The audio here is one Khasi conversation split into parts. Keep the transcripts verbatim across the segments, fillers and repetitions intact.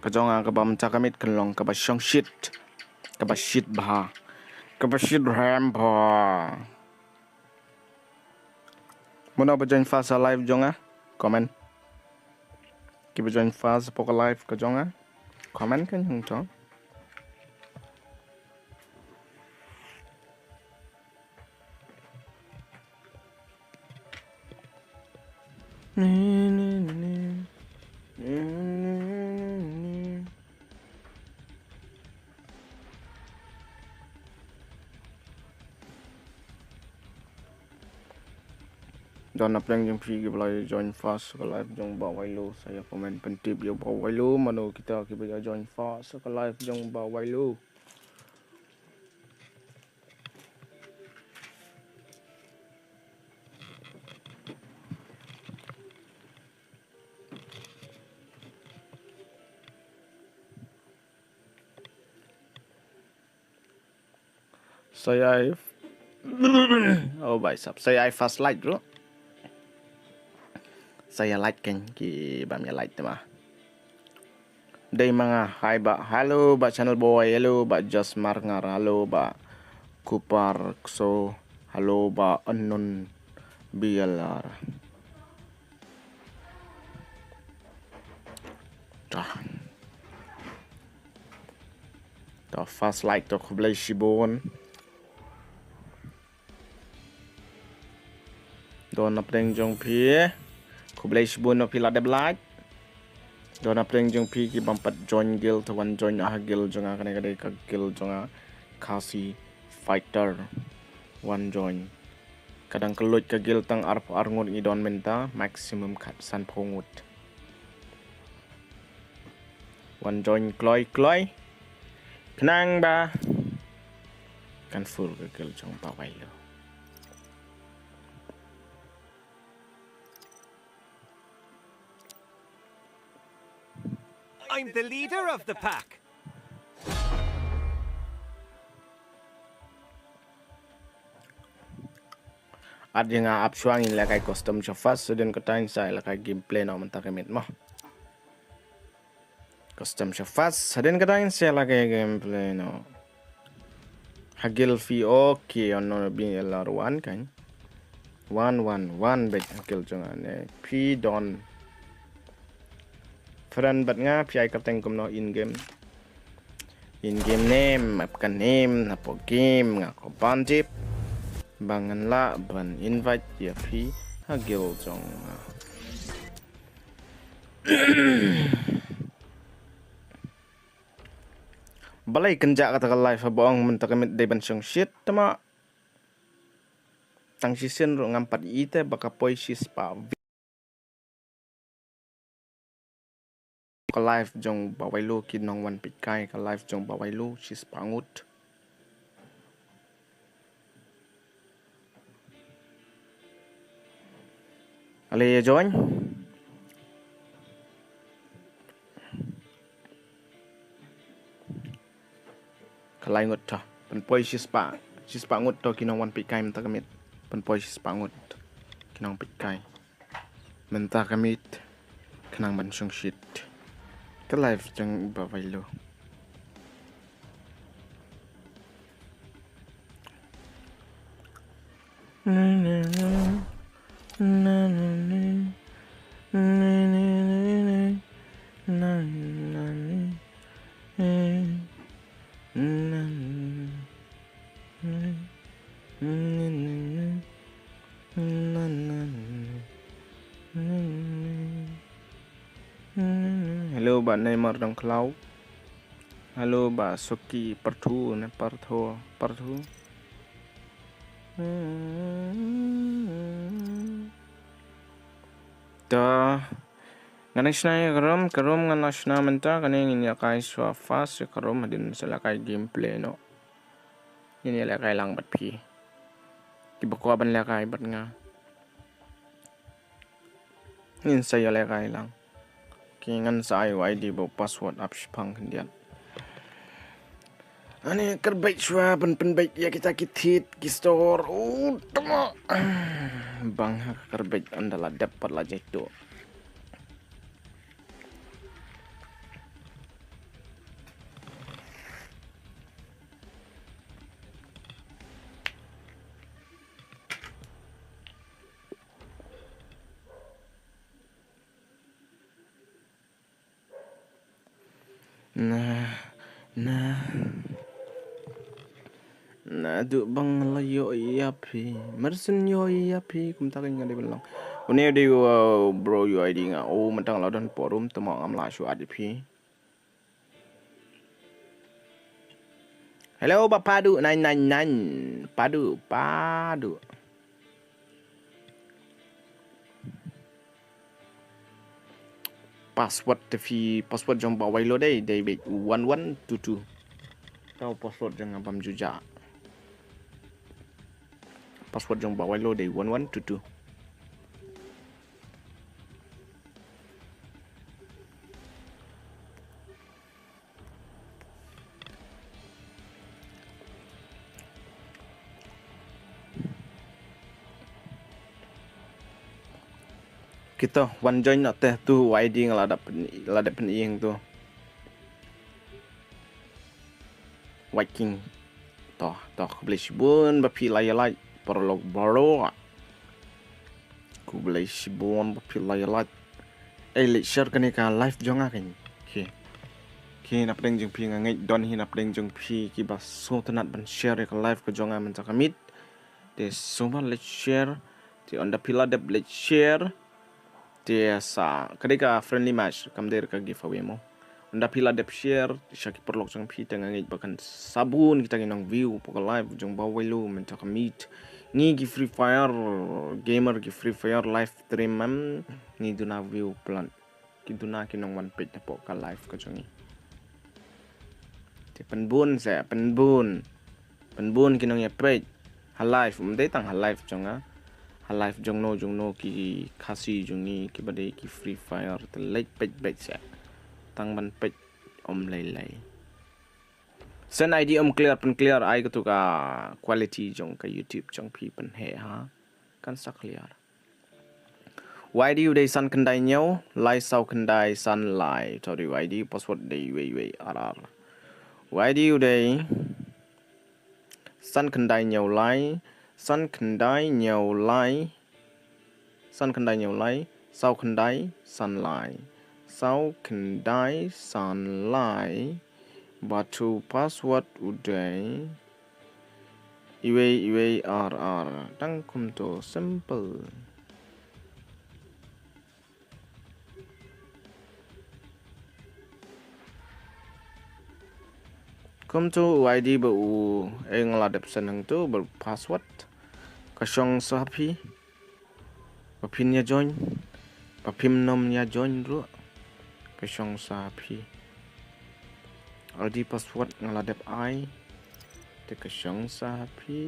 Ka jong nga kaba mynta ka miet kan long kaba shongshit. Kaba shit bha. Kaba shit rhem bha. Mano ba join first ha live jong nga? Comment. Kiba join first hapoh ka live ka jong nga, comment kan hangto. Don na pdeng jong phi kiba la join first ka live jong Bah Wailu, sa ïa comment pyntip ïa Bah Wailu mano kita kiba ïa join first ka live jong Bah Wailu. Sa ïa i, oh bai sap, sa ïa i first like bro. Sa ïa like kan, ki bam ïa like te ma. Dei ma nga, hai Bah, hello Bah Channel Boy, hello Bah Jasmar Ngar, hello Bah Kupar Kso, hello Bah Unknown B L R. Ta. Ta first like to, khublei shibun. Don na pdeng jong phi. Khublei shibun na phi la dep like. Don na pdeng jong phi ki bym pat join guild, wan join ha guild jong nga, kane ka dei ka guild jong nga, Khasi Fighter. Wan join. Ka dang kylluid ka guild tang arphew ar ngut ngi don mynta, maximum khatsan phew ngut. Wan join kloi kloi. Khnang ba kan full ka guild jong Bah Wailu. I'm the leader of the pack. At ïa nga ap shuwa ngin lehkai custom sha first, hadien kata ngin sa lehkai gameplay noh mynta ka miet mo. Custom sha first, hadien kata ngin sa lehkai gameplay noh. Ha guild phi, okay, ono bin elar wan kan. Wan, wan, wan beit ha guild jong nga ne. Phi don friend bad nga, phi ai kyrteng kumno in game. In game name, ap ka name, napoh game, nga ko ban tip. Ba ngan lah ban invite ïa phi ha guild jong nga. Balei kynjah kata ka live haba ong mynta ka miet dei ban shongshit, tama tang shisien ruh ngam pat ïohi te ba ka poi shispah. Ka live jong Bah Wailu ki nongwan peitkai, ka live jong Bah Wailu shispah ngut. Ale ïa join. Ka lai ngut to. Pynpoi shispah. Shispah ngut to ki nongwan peitkai mynta ka miet. Pynpoi shispah ngut ki nong peitkai mynta ka miet. Khnang ban shongshit ka live jong Bah Wailu. Hello, Bah Neymar Dongkhlaw. Hello, Bah Soki Parthu, ne Partho, Parthu. Ta. Ngan shna ïa ka room, ka room ngan la shna mynta, kane ngin ïa kai shuwa fast ïa ka room, hadien sa lehkai gameplay noh. Ngin ïa lehkai lang bad phi. Kiba kwah ban lehkai bad nga. Ngin sa ïa lehkai lang. Ki ngan sa ai u I D bad u password ap shipang khyndiat. Ani kyrpad shuwa ban pynbeit ïa kita ki thied ki store. U tama. Bang ha kyrpad ynda la dep pat la jaituh. Na, na. Na du bang la ïoh ïa phi. Mersin ïoh ïa phi kumta ka nga dei ban long. Une dei, uh, bro ïoh I D nga. Oh, mentang la don forum temo ngam la shu add ïa phi. Hello, ba padu nine nine nine. Padu, padu. Password te phi, password jong ba wailo dei, dei beit one one two two. Tau password jong bam juja. Password jong ba wailo dei one one two two. Kito wan join noh te tu, Y D nga la dep, la dep pyn-i hangtu. Viking. To, to, khublei shibun ba phi la ïa like, paralok baroh. Khublei shibun ba phi la ïa like. Ei, leit share kane ka live jong nga keiñ. Okay. Okay, na pdeng jong phi nga ngeit don hi na pdeng jong phi kiba sngewtynnat ban share ïa ka live ka jong nga mynta ka miet. Te sngewbha leit share. Te ynda phi la dep leit share. Te sa, ka dei ka friendly match, kam dei ka giveaway mo. Ynda phi la dep share sha ki paralok jong phi te nga ngeit ba kan sa bun kita ki nong view hapoh ka live jong ba wailo mynta ka miet. Ngi ki Free Fire gamer, ki Free Fire live stream, em, ngi duna view pynlong. Ki duna ki nong wan peit hapoh ka live ka jong ngi. Te pynbun se, pynbun. Pynbun ki nong ïa peit ha live, ym dei tang ha live jong nga. Ha live jong no jong no ki Khasi jong ngi kiba dei ki Free Fire te leit peit beit se. Tang ban peit ym lei lei. Send I D ym clear, pyn clear ai katu ka quality jong ka YouTube jong phi pynheh ha. Kan sa clear. Y D u dei san khyndai hynñiew lai saw khyndai san lai. Sorry, Y D password dei wei wei ar ar. Y D u dei san khyndai hynñiew lai, san khyndai hynñiew lai, san khyndai hynñiew lai, saw khyndai san lai. Saw khyndai san lai. Bad u password u dei iwei iwei ar ar. Tang kumto, simple. Kumto u I D ba u, eh, nga la dep send hangto ba password. Ka shong sa ha phi. Ba phin ïa join. Ba phim nym ïa join ruh. Ka shong sa ha phi. I D password nga la dep ai. Te ka shong sa ha phi.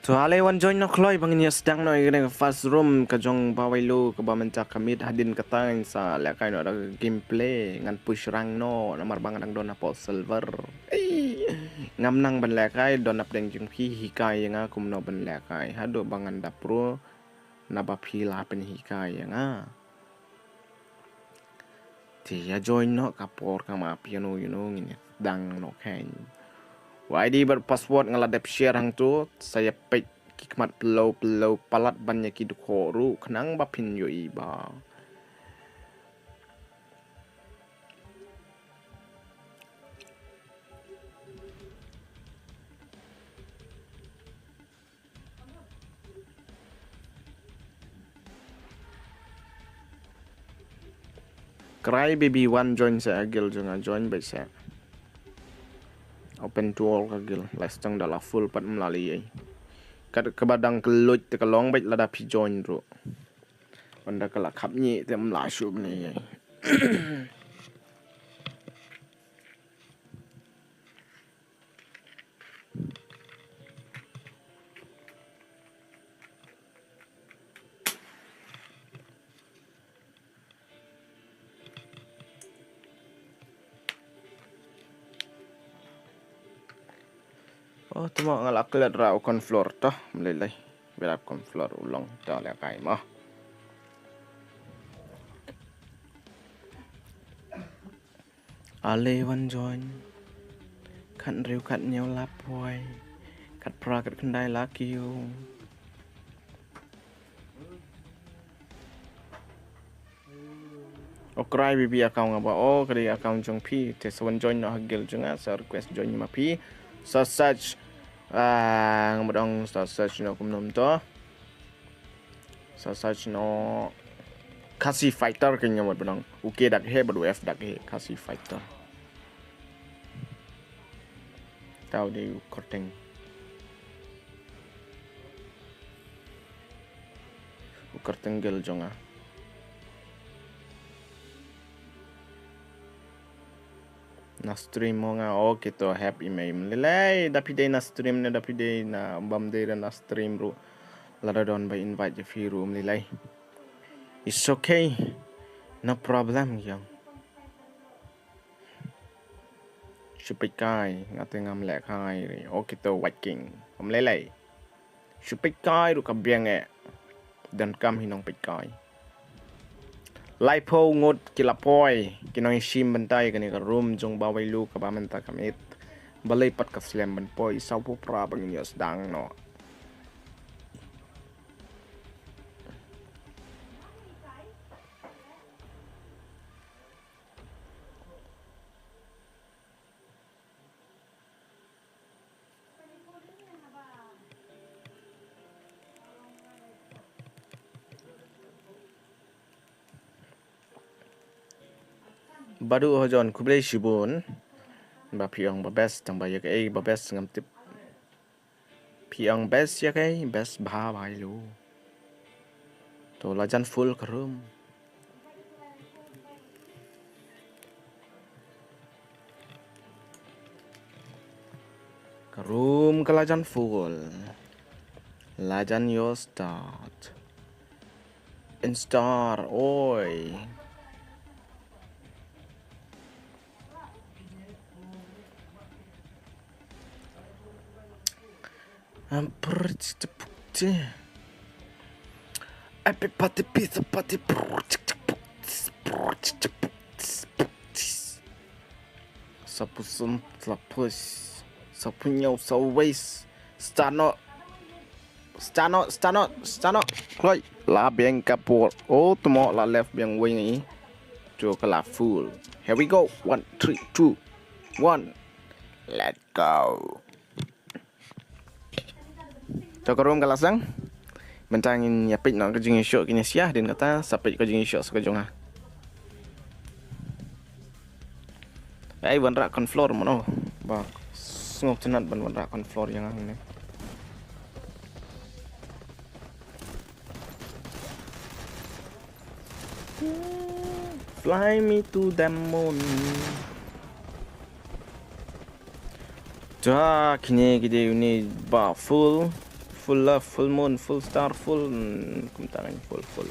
To ale wan join noh kloi ba ngin ïa sdang noh ïa kane ka first room ka jong ba wailo kaba mynta ka miet. Hadien kata ngin sa lehkai noh da ka gameplay, ngan push rank noh namar ba nga dang don hapoh silver. Ei, ngam nang ban lehkai, don napdeng jong phi hikai ïa nga kumno ban lehkai haduh ba ngan da pro, naba phi la pynhikai ïa nga. Te ïa join noh ka por kaba phi ïa no ïa no ngin ïa sdang noh khein. Y D bad password nga la dep share hangto, sa ïa peit ki khmat pyllew pyllew palat ban ïa ki dukhoh ruh khnang ba phin ïohi ba. Cry baby one join sa ka guild jong nga, join beit sa. Open to all ka guild, la stang da la full pat ym la lei ei. Kat kaba dang kylluid te ka long beit lada phi join ruh. Ynda ka la khap ñiah te ym la shuh ne ei. Oh, tuma nga la klet ra u cornflour to, mlei lei. Bera cornflour u long to lehkai mo. Ale wan join. Khat hynriew khat hynñiew la poi. Khat phra khat khyndai la kiew. O Cry Baby account nga ba, o ka dei account jong phi. Te sa wan join noh ha guild jong nga, sa request join ma phi. Sa search, ah, nga ba dang sa search noh kumno mynta. Sa search noh Khasi Fighter ka nga ba dang. U K dak he, bad u F dak he, Khasi Fighter. Tau dei u kyrteng. U kyrteng guild jong nga. Na stream mo nga, okay to, happy mai mlilai, da phi dei na stream ne, da phi dei na bam dei na stream ruh. Lada don ba invite ïa phi ruh mlilai. It's okay. No problem, yang. Shu peit kai, nga te ngam leh kai. Okay to, White King. Mlilai. Shu peit kai ruh ka biang eh. Donkam hi nong peit kai. Laiphew ngut ki la poi, ki nongshim bynta ïa kane ka room jong Bah Wailu kaba mynta ka miet. Balei pat ka slem ban poi, sawphew phra ba ngin ïoh sdang noh. Badu Hojon, khublei shibun. Ba phi ong ba best, tang ba ïa kaei ba best ngam tip. Phi ong best ïa kaei, best bha Bah Wailu. To la jan full ka room. Ka room ka la jan full. La jan ïoh start. Instar, oi. Am, prr, tsk, tsk, tsk. Epic party, pizza party, prr, tsk, tsk, prr, tsk, tsk, prr, tsk, tsk. Sapusum, lapus. Sapunyau, sawais. Stano. Stano, stano, stano. Kloi. La biang kapur. Oh, tumo la left biang wing ni. Tu ka la full. Here we go. One, three, two, one. Let's go. To ka room ka la sdang. Mynta ngin ïa peit noh ka jingïashoh kine sia, hadien kata sa peit ka jingïashoh sa ka jong nga. Ai, wanrah corn flour mano. Ba sngewtynnat ban wanrah corn flour ïa nga hangne. Fly me to the moon. Ta kine ki dei une ba full, full love, full moon, full star, full, hmm, kumta ngan full, full.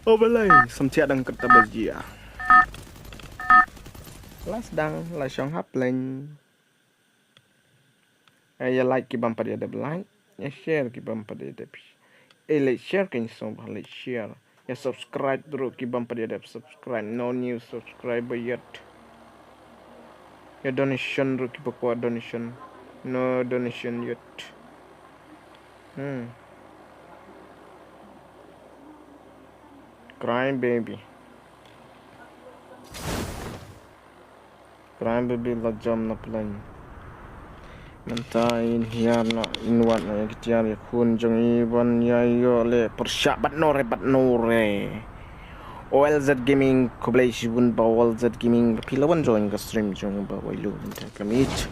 Oh, balai, samtia dang kata bajia. Last dang, la shong hap leng. Eh, ïa like ki bym pat ïa dep like. Ïa share ki bym pat ïa dep. Eh, like share kan song ba like share. Ïa subscribe ruh ki bym pat ïa dep subscribe. No new subscriber yet. Ïa donation ruh ki ba kwah donation. No donation yet. Hmm. Crying baby. Crying baby la jam na plane. Mynta in hiar na in wat na ïa ki tiar ïa khun jong i ban ïa ïoh leh pyrshah bad nore bad nore. O L Z Gaming, khublei shibun ba O L Z Gaming, phi la wan join ka stream jong ba Wailu mynta ka miet.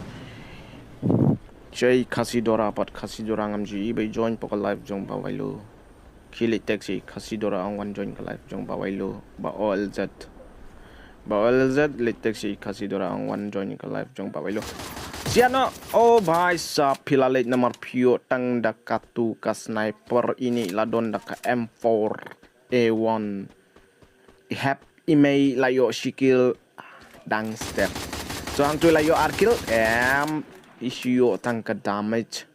Jai Khasi Dora pat Khasi Dora ngam ju i ba i join pok ka live jong ba Wailu. Ki leit text i Khasi Dora ong wan join ka live jong ba Wailu, ba O L Z. Ba O L Z leit text i Khasi Dora ong wan join ka live jong ba Wailu. Sian no, oh bhai sahab, phi la leit namar phi ïoh tang da katu ka sniper, ini la don da ka M four A one. I hap i mei la ïoh shi kill dang step. So hangtu la ïoh ar kill, em, i shu ïoh tang ka damage.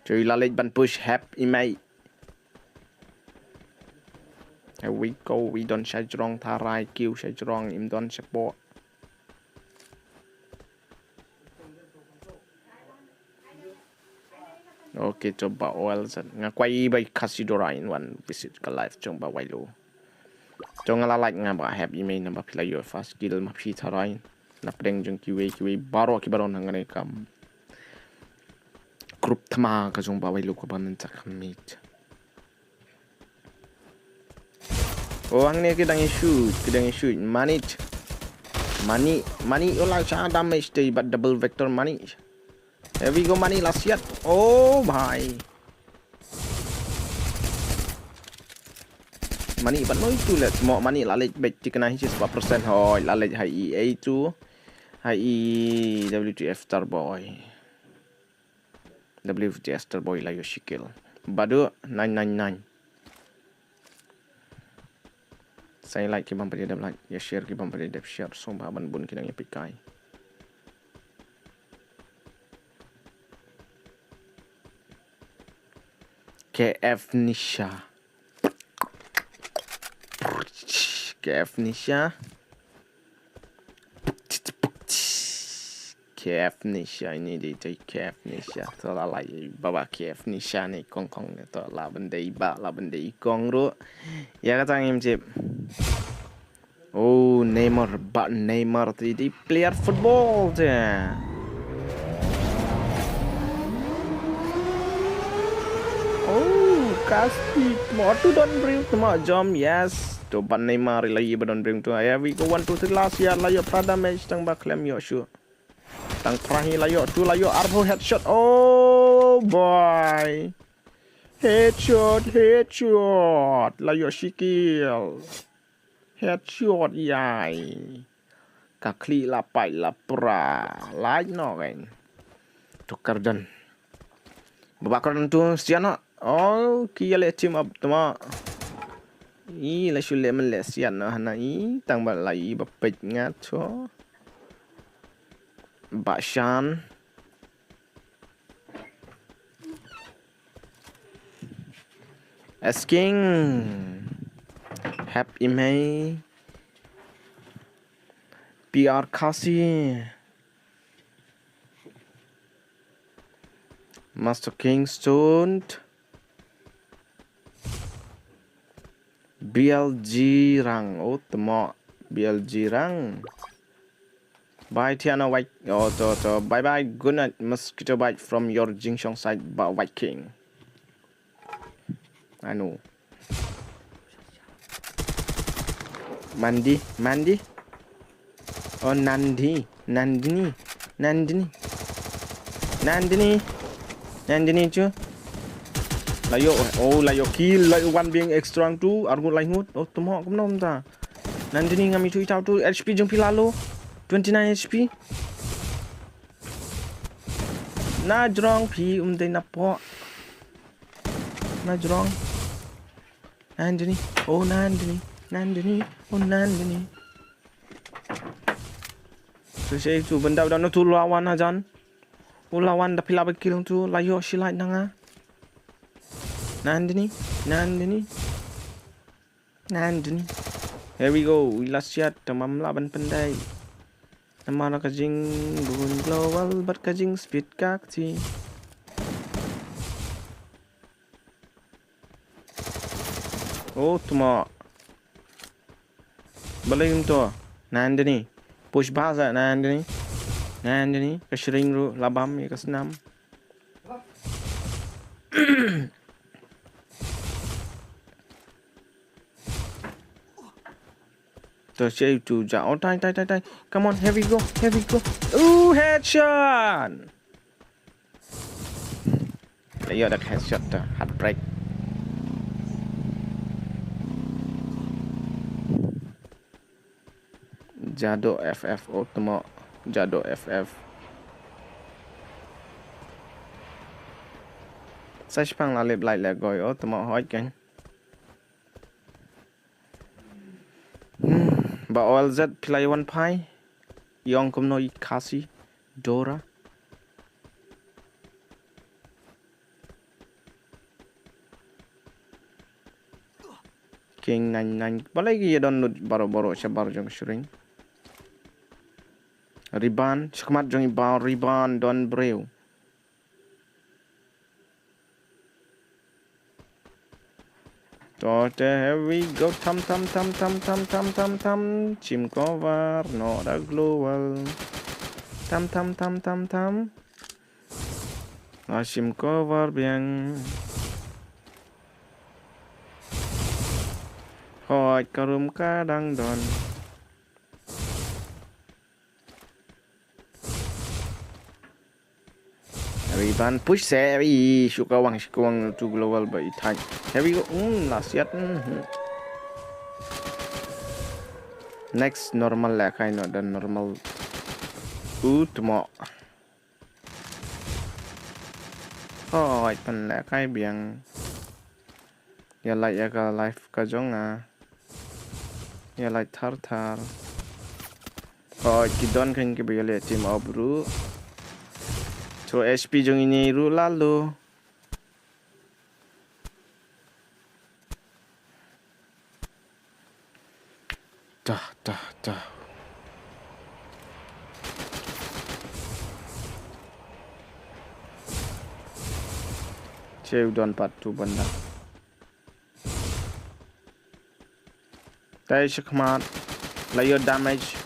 Chui la leit ban push hap i mei. Here we go, we don shajrong tharai kiu shajrong im don shapo. Okay, to Bah Oel Zat. Nga kwah i Bah Khasi Dora in wan visit ka live jong Bah Wailu. To nga la like nga ba hep i mei namba phi la ïoh first kill ma phi tharai. Na pdeng jong kiwei kiwei baroh ki baroh na ngan kam. Group thma ka jong Bah Wailu ka ban tak meet. Oh, hangne ki dang ïa shoot, ki dang ïa shoot. Manit. Mani, mani, oh, la cha damage te, but double vector mani. Here we go, mani, la siat. Oh, bhai. Mani, but no itu let mo mani la lej bet tikna hi sis percent hoi, la lej hai i A two. Hai i W T F Star Boy. W T F Star Boy la ïoh shi kill. Badu nine nine nine. Sa ïa like ki bam pat ïa dep like, ïa share ki bam pat ïa dep share, sngewbha ban bun ki nang ïa pikai. K F Nisha. K F Nisha. K F Nisha ini di tu K F Nisha. To la la i baba K F Nisha ni kong kong ni to la bendei ba la bendei kong ru. Ya kata ngim chip. Oh, Neymar, ba Neymar tu di player football tu. Oh, Kaspi, mo tu don briew tu mo jom, yes. Tu ba Neymar la i ba don briew tu. Here we go, one, two, three, last ya la ïoh pada match tang ba klem ïoh shu. Tang prahi la ïoh tu la ïoh arphew headshot. Oh boy. Headshot, headshot. La ïoh shi kill. Headshot ïai. Ka khlieh la paid la pra. Laid noh kein. Tu kyrdan. Ba ba kyrdan tu sian noh. Oh, ki ïa leh team up tu ma. I la shu leh men leh sian noh hana i. Tang ba la i ba peit ngat tu. Ba shan. Asking. Hep i mei. P R Khasi. Master Kingston. B L G Rang. Oh, temo. B L G Rang. Bye, Tiana White. Oh, to, to. Bye bye. Good night. Mosquito bite from your Jingshong side, Bah White King. Anu. Mandi, Mandi. Oh, Nandi, Nandini, Nandini, Nandini, Nandini chu. La ïoh, oh, la ïoh kill, la ïoh one being extra tu, argut la ngut. Oh, temo kumno mynta. Nandini ngam ithuh ithuh tu, H P jong phi la low. Twenty nine H P. Na jrong phi um dei na po. Na jrong. Nandini. Oh, Nandini. Nandini. Oh, Nandini. So, she tu benda udah no tu lawan ajan. U lawan da phi la ba kill tu la ïoh shi light na nga. Nandini. Nandini. Nandini. Here we go. Wi la siat tamam la ban pyndai. Namar ka jing bun global bad ka jing speed ka kti. Oh, tuma. Balei kumto? Nandini. Push baza Nandini. Nandini. Ka shring ru labam ïa ka snam. To save to ja. Oh, tai, tai, tai, tai. Come on, here we go, here we go. Ooh, headshot. Ïa dak headshot to, heartbreak. Jado F F, oh, temo. Jado F F. Sa shipang la lip light la goi, oh, temo hoi kan. Hmm, ba O L Z phi la ïa wan phai. Ïong kumno i Khasi Dora. King nine nine. Balei ki ïa don lut baroh baroh shabar jong shring. Riban, shakmat jong i ba Riban don briew. To te, here we go. Tam tam tam tam tam tam tam tam. Shim cover, no da global. Tam tam tam tam tam. Nga shim cover biang. Hooid, ka room ka dang don. Ri ban push se, ri shu kawang, shu kawang tu global ba i thait. Here we go. Hmm, la siat. Hmm. Next normal lehkai, no da normal. U tmo. Hooid, pan lehkai biang. Ïa like ïa ka live ka jong nga. Ïa like thar thar. Hooid, ki don kheiñ kiba ïaleh team up ruh. Throw H P jong ine ruh lalo. Dah, dah, dah. Che u don pat tu banda. Te shakhmat. La ïoh damage.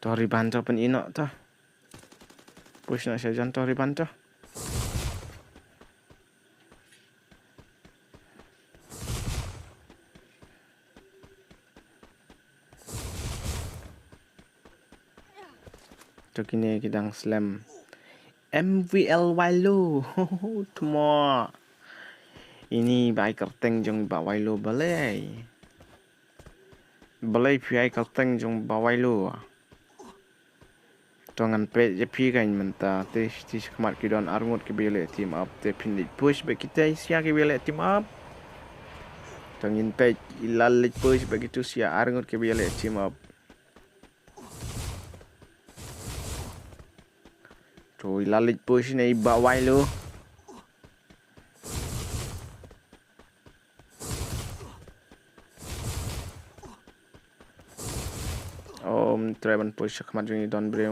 To ri ban to pyn-i noh to. Push noh shajan to ri ban to. To kine ki dang slem. M V L Wailo. Tmo. Ini ba ai kyrteng jong Bah Wailo balei. Balei phi ai kyrteng jong Bah Wailo. To ngan peit ïa phi kan mynta te, te shakhmat ki don arngut kiba ïaleh team up te phin leit push bad kita sha kiba ïaleh team up. To ngin peit i la leit push bad kitu sha arngut kiba ïaleh team up. To i la leit push ne i Bah Wailo. Om, try ban push shakhmat jong i don briew.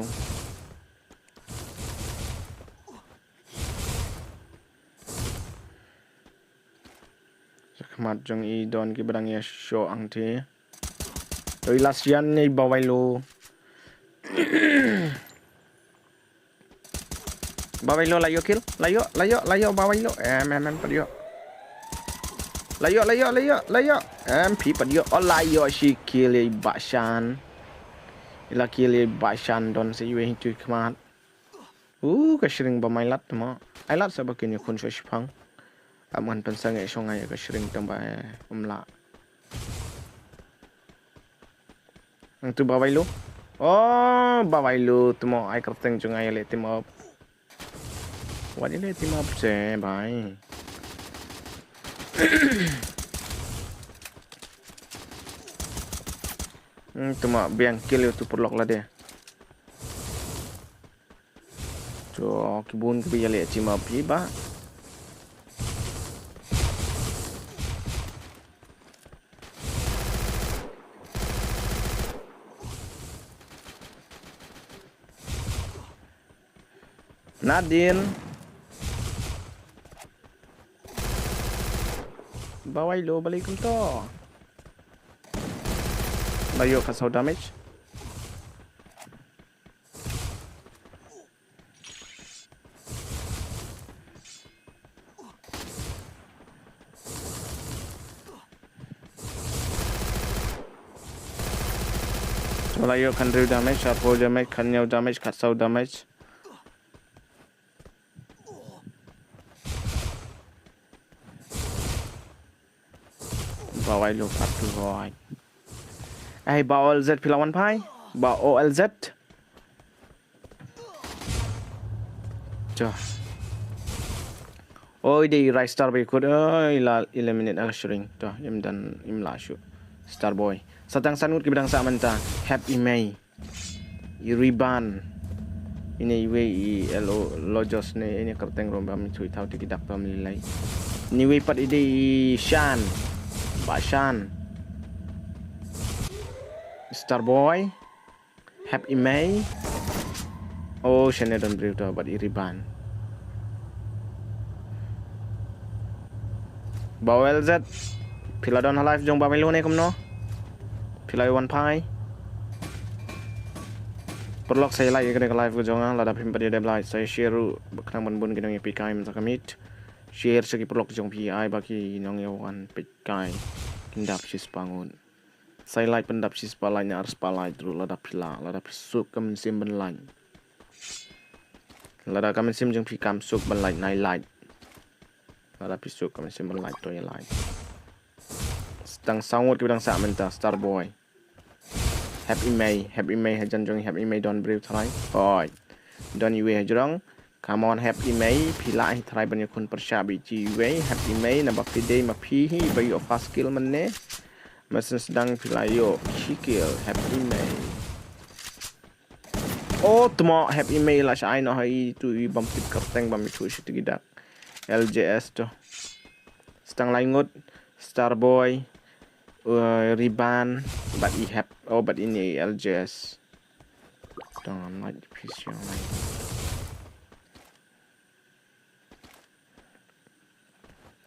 Shakhmat jong i don kiba dang ïa shoh hangtei. Oi, last ïa ne i Bah Wailo. Bah Wailo la ïoh kill. La ïoh, la ïoh, la ïoh Bah Wailo. Em, em, em, pat ïoh. La ïoh, la ïoh, la ïoh, la ïoh. Em, phi pat ïoh. Oh, la ïoh shi kill ïa i Bah Shan. I la kill ïa i Bah Shan don sa iwei hi tu khmat. Uh, ka shring ba mai lad mo. Ai lad sa ba kin ïa khun sha shipang. Am ngan pynsangeh shong ai ka shring tang ba, eh, um lah. Nang tu Bah Wailo. Oh, Bah Wailo tu mo ai kyrteng jong ai le team up. Wat le team up se bai. Hmm, tu mo biang kill ïa tu paralok lade. To, ki bun ki ba ïaleh team up hi ba. Nadin. Bah Wailo, balei kumto. Ba ïoh ka saw damage. Wala ïoh khathynriew damage, arphew damage, khathynñiew damage, khatsaw damage. Bah Wailo pat tu hoi. Ai, Bah O L Z phi la wan phai. Bah O L Z. Cha. Oi, dei rai star bai kut. Oi, la eliminate a shring. To, im dan, im la shu. Star boy. Satang san ngut ki ba dang sah mynta. Happy May. I Riban. Ine iwei i L O Lojos ne, ine kyrteng rom bam i thui thaw te ki dak bam lilai. Ine iwei pat i dei i Shan. Bah Shan. Star boy. Happy May. Oh, shane don briew to bad i Riban. Bawel Z. Phi la don ha live jong Bawel ne kumno? Phi la wan phai. Paralok sa ïa like ïa kane ka live ka jong nga, lada phim pat ïa dep like sa ïa share ruh, ba khnang ban bun ki nongïapeit kai mynta ka miet. Share sha ki paralok jong phi ai ba ki nongïawan peit kai kin dap shispah ngut. Sa ïa like, pyndap shispah like ne arspah like ruh lada phi lah, lada phi suk ka mynsiem ban like. Lada ka mynsiem jong phi kam suk ban like, nai like. Lada phi suk ka mynsiem ban like to ïa like. Tang saw ngut kiba dang sah mynta, Starboy. Happy May, Happy May, hajan jong Happy May don briew tharai. Hoi. Don iwei hajrong. Come on, Happy May, phi lah hi tharai ban ïakhun pyrshah bad iwei. Happy May, naba phi dei ma phi hi ba ïoh first kill mynne. Mynsiem sdang phi la ïoh shi kill, Happy May. Oh, tmo, Happy May la sha ai noh ha itu i bym tip kyrteng, bym ithuh shi tgi dak. L J S to. Tang lai ngut, Starboy, uh, Riban, bad i Hap, oh, bad ine i L J S. Tang lai phi siang lai.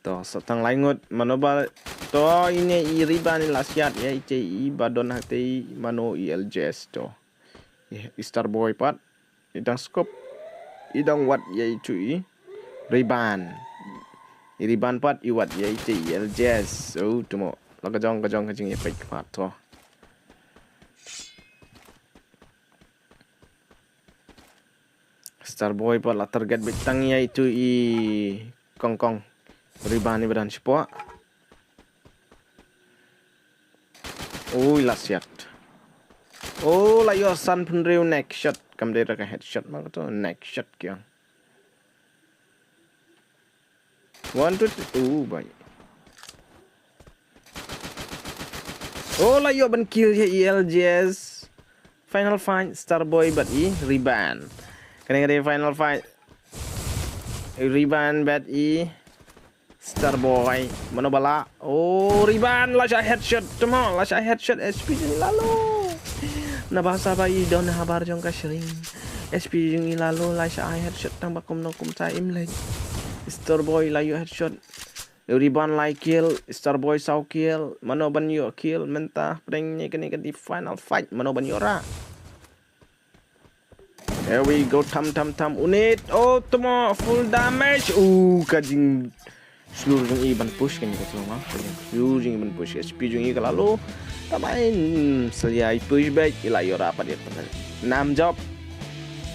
To, sa tang lai ngut, mano ba, to, ine i Riban i la siat ïa ite i ba don hate i mano i L J S to. I, i Starboy pat, i dang scope, i dang wad ïa itu i Riban. I Riban pat, i wad ïa ite i L J S. Oh, tmo, la ka jong, ka jong, ka jingïapeit pat to. Starboy pat la target beit tang ïa itu i kongkong. Riban i ba don shapoh. Ui, la siat. Oh, la ïoh san phew hynriew neck shot. Kam dei ra ka headshot ma kato, neck shot kiang. One, two, three. Oh, bai. Oh, la ïoh ban kill ïa i L J S. Final fight, Starboy bad i Riban. Kane ka dei final fight. Riban bad i Starboy. Mano ba lah? Oh, Riban la shah headshot. Tmo, la shah headshot, S P jong i la low. Naba sa ba i don habar jong ka shring. S P jong i la low, la shah ai headshot tang ba kumno kumta im leh. Starboy la ïoh headshot. Riban lai kill, Starboy saw kill. Mano ban ïoh kill mynta, pdeng ne kane ka dei final fight. Mano ban ïoh rah? Here we go, tham, tham, tham, unit. Oh, tmo, full damage. Uh, ka jing slur jong i ban push, kan ka slur ma. Ka jing slur jong i ban push, S P jong i ka la low. Tama in, mm, selia i push back, i la ïoh rah pat ïa ka nam job.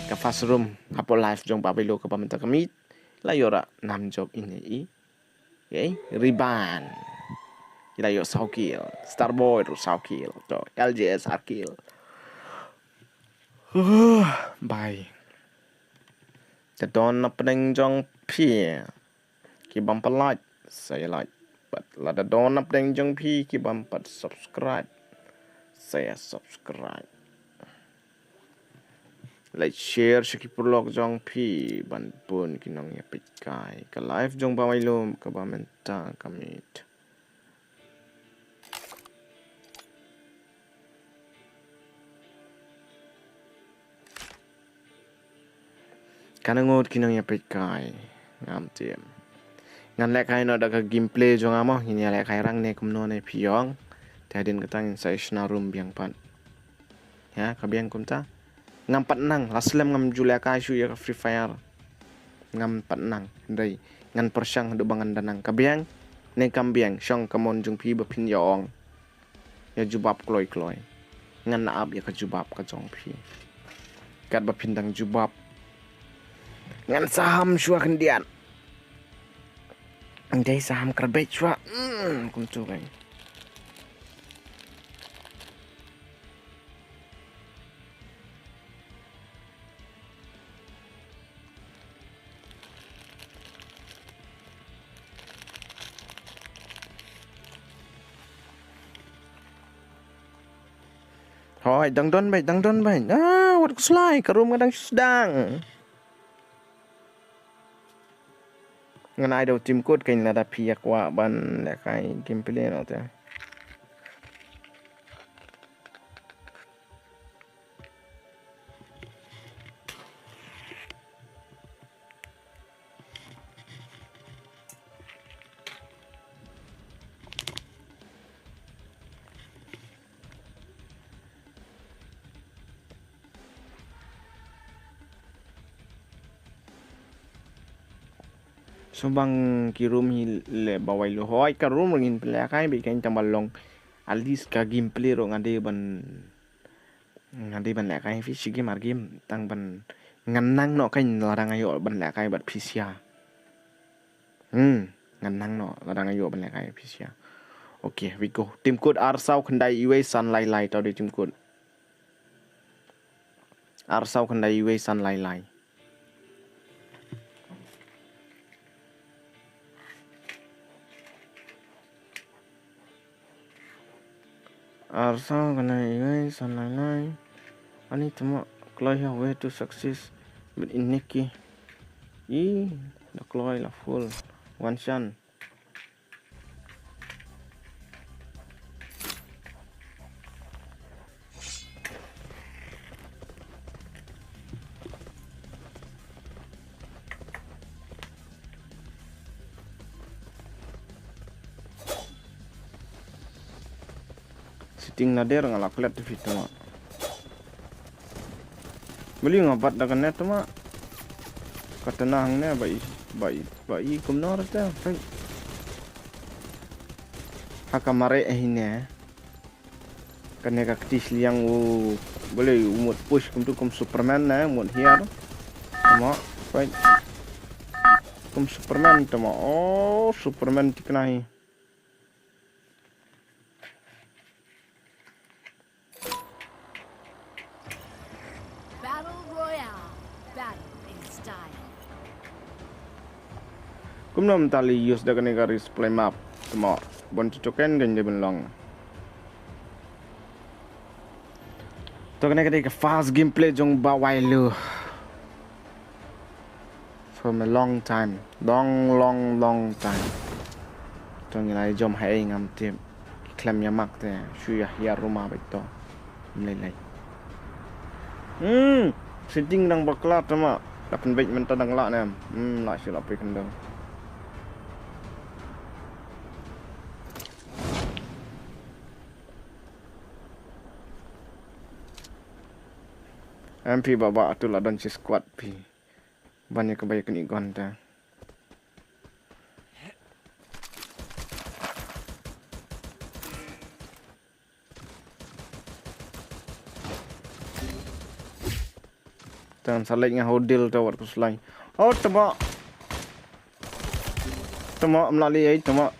Ka first room hapoh live jong Bawel kaba mynta ka miet. La ïoh rah nam job ine i. Okay, Riban. I la ïoh saw kill. Starboy ruh saw kill. To, L J S ar kill. Bye. Te don na pdeng jong phi. Ki bym pat like, sa ïa like. Bad lada don na pdeng jong phi ki bym pat subscribe, sa ïa subscribe. Like, share sha ki paralok jong phi ban bun ki nongïapeit kai. Ka live jong Bawel kaba mynta ka miet. Kan ngut ki nongïapeit kai. Ngam tip. Ngan lehkai noh da ka gameplay jong nga mo, ngin ïa lehkai rang ne kumno ne phi ong. Te hadien kata ngin sa ïa shna room biang pat. Ïa, ka biang kumta. Ngam pat nang, la slem ngam ju lehkai shuh ïa ka Free Fire. Ngam pat nang, hynrei ngan pyrshang haduh ba ngan da nang. Ka biang ne kam biang, shong ka mon jong phi ba phin ïa ong. Ïa jubab kloi kloi. Ngan ap ïa ka jubab ka jong phi. Katba phin dang jubab, ngan saham shuwa khyndiat. Dei saham karbet shuwa. Hmm, kumtu kan. Hoi, dang don beit, dang don beit. Ah, wat khuslai, ka room nga dang sdang. Ngan ai da u team code kein lada phi ïa kwah ban lehkai gameplay noh te. Shu bang ki room hi leh ba wai lo. Hoi ka room ngin pynlehkai beit kan tang ba long. At least ka gameplay ruh nga dei ban, nga dei ban lehkai phi shi game ar game tang ban ngan nang noh kan lada nga ïoh ban lehkai bad phi sha. Hmm, ngan nang noh lada nga ïoh ban lehkai phi sha. Okay, we go. Team code ar saw khyndai iwei san lai lai, tau dei team code. Ar saw khyndai iwei san lai lai. Ar saw khyndai iwei san lai lai. Ani tama kloi ha way to success. But in Nikki. I da kloi la full. Wan shan. Setting ladder nga la klet te phi tama. Beli nga bat da kane tama. Kata na hangne ba i, ba i, ba i kumno rata. Ha ka mare eh ne. Kane ka kti sliang u beli u mut push kumtu kum Superman ne, mut hiar. Tama, fight. Kum Superman tama. Oh, Superman tikna hi. Battle Royale. Battle in style. Kumno mynta li use da kane ka resupply map. Tama. Bon to token gan de ben long. To kane ka dei ka first gameplay jong Bawailu. From a long time. Long, long, long time. To ngi la jom hai ngam tip. Klem ïa mak te. Shu ïa hiar ruma beit to. Mlei lei. Hmm. Setting dang bakla tama. La pynbeit mynta dang la ne. Hmm, la shu la pynbeit kendang. Em phi ba ba tu la don shi squad phi. Ban ïa ka ba ïa kani gon ta. Tang sa leit nga hodil ta wat ku slai. Oh, tama. Tama, mlali ai, tama.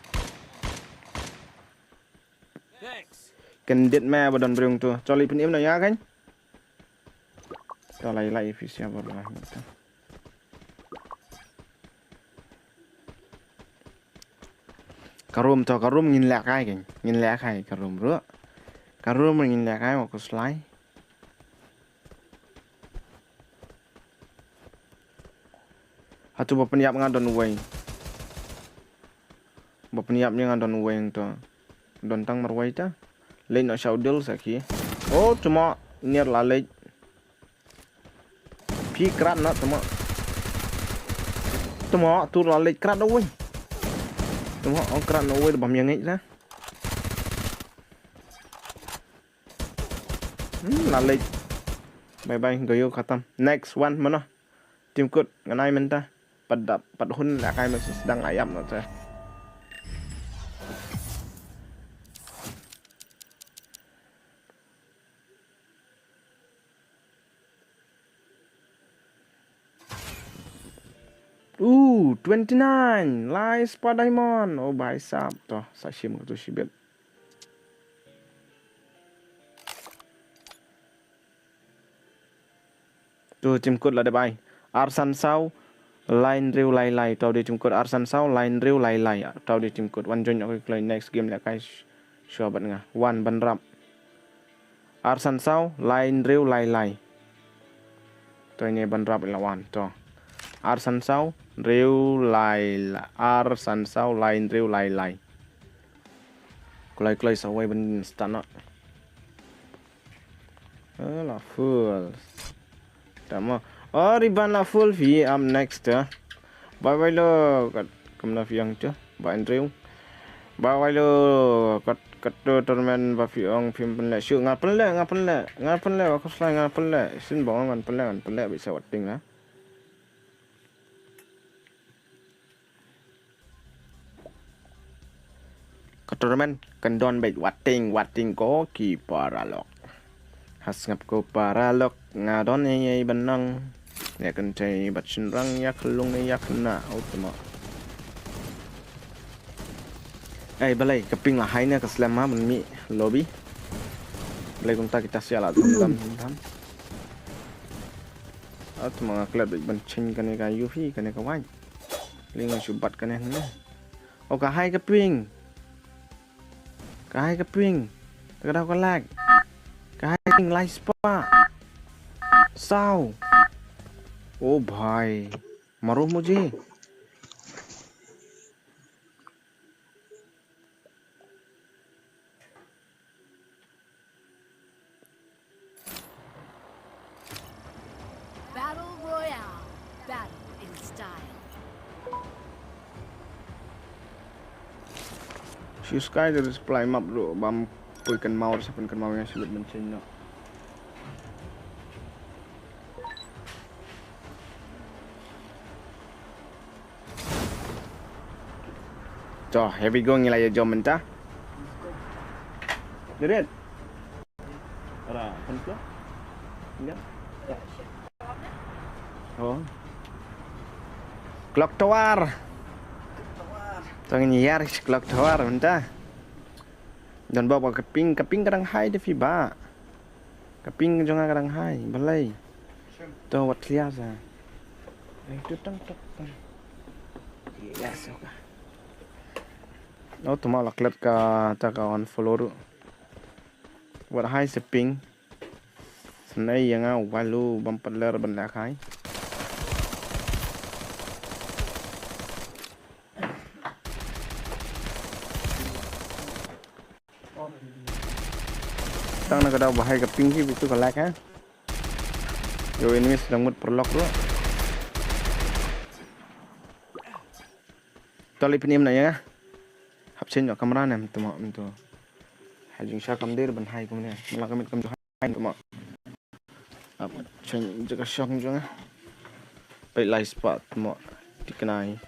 Kendit me ba don brung tu. Choli pun im na ya kan? Ta lai lai fi sia ba lah. Ka room to, ka room ngin leh kai keng. Ngin leh kai ka room ruh. Ka room ngin leh kai wa ku slai. Hatu ba pynïap nga don uwei. Ba pynïap nga don uwei to. Don tang marwei ta. Leit noh shaw dil sa ki. Oh, tuma niar la leit. Phi krat na tuma. Tuma tur la leit krat na uwei. Tuma ong krat na uwei ba myang ngeit la. Hmm, la leit. Bye bye, goyo khatam. Next one, mano? Tim kut, ngan ai mynta. Pat dap, pat hun la kai mynta sdang ayap na te. Ooh, twenty-nine. Lai spot diamond. Oh, bhai sahab. To, sa shim katu shibit. Tu tim kut la dep ai. Arsan saw, line riu lai lai. Tau di tim kut arsan saw, line riu lai lai. Tau di tim kut. Wan join aku kloi next game leh kai sh-, shuwa bat nga. Wan ban rap. Arsan saw, line riu lai lai. To ini ban rap ila wan. To. Arsan saw, riu lai la. Arsan saw, line riu lai lai. Kloi kloi saw wai ban start na. Eh, la full. Tama. Oh, riban la full phi am next, eh. Bye bye lo, kat, kam na phi ang tu. Bye Andrew. Bye bye lo, kat, kat tu tournament ba phi ong phi pynleh. Shu nga pynleh, nga pynleh. Nga pynleh, wa kuslai nga pynleh. Sin bong nga pynleh, nga pynleh, bisa wating lah. tournament kan don beit watting watting ko ki paralok. Ha sngap ko paralok, nga don ei ei ban nang. Ïa kynthei bad shynrang, ïa khyllung ne ïa khynnah, oh tma. Ei balei ka ping la high ne ka slem ha ban mih lobby. Balei kumta kita siala dam dam dam. Oh tma, nga klet beit ban change kane ka U V, kane ka wait. Lei nga shu bat kane hangne. Oh ka high ka ping. Ka high ka ping. Ta ka daw ka lag. Ka high ka ping lai spah. Saw. Oh bhai. Maro mujhe. Battle Royale. Battle in style. Shu sky da supply map ruh bam pui kan mau sa pun kan mau ïa shu lut ban change noh. To, here we go, ngi la ïa jom mynta. Deret. Ara, kan tu? Enggak. Oh. Clock Tower. Tang ni yar Clock Tower mynta. Don ba ka ping, ka ping ka dang high da phi ba. Ka ping jong nga ka dang high, balei. To wat clear sa. Eh, tu tang tang tang. Yes, okay. Oh, tma la klet ka ta ka unfollow ruh. Wat high sa ping. Snei ïa nga walu bam pat ler ban lehkai. Tang na ka daw ba high ka ping hi bitu ka lag ha. Yo, enemies dang mut paralok ruh. To lei pynim na ïa nga. Hap change noh kamra ne mynta mo mynta. Ha jingshisha kam dei ban high kumne. Mynta ka miet kam ju high mynta mo. Hap change jaka shong jong nga. Peit lai spot mo. Tiknai.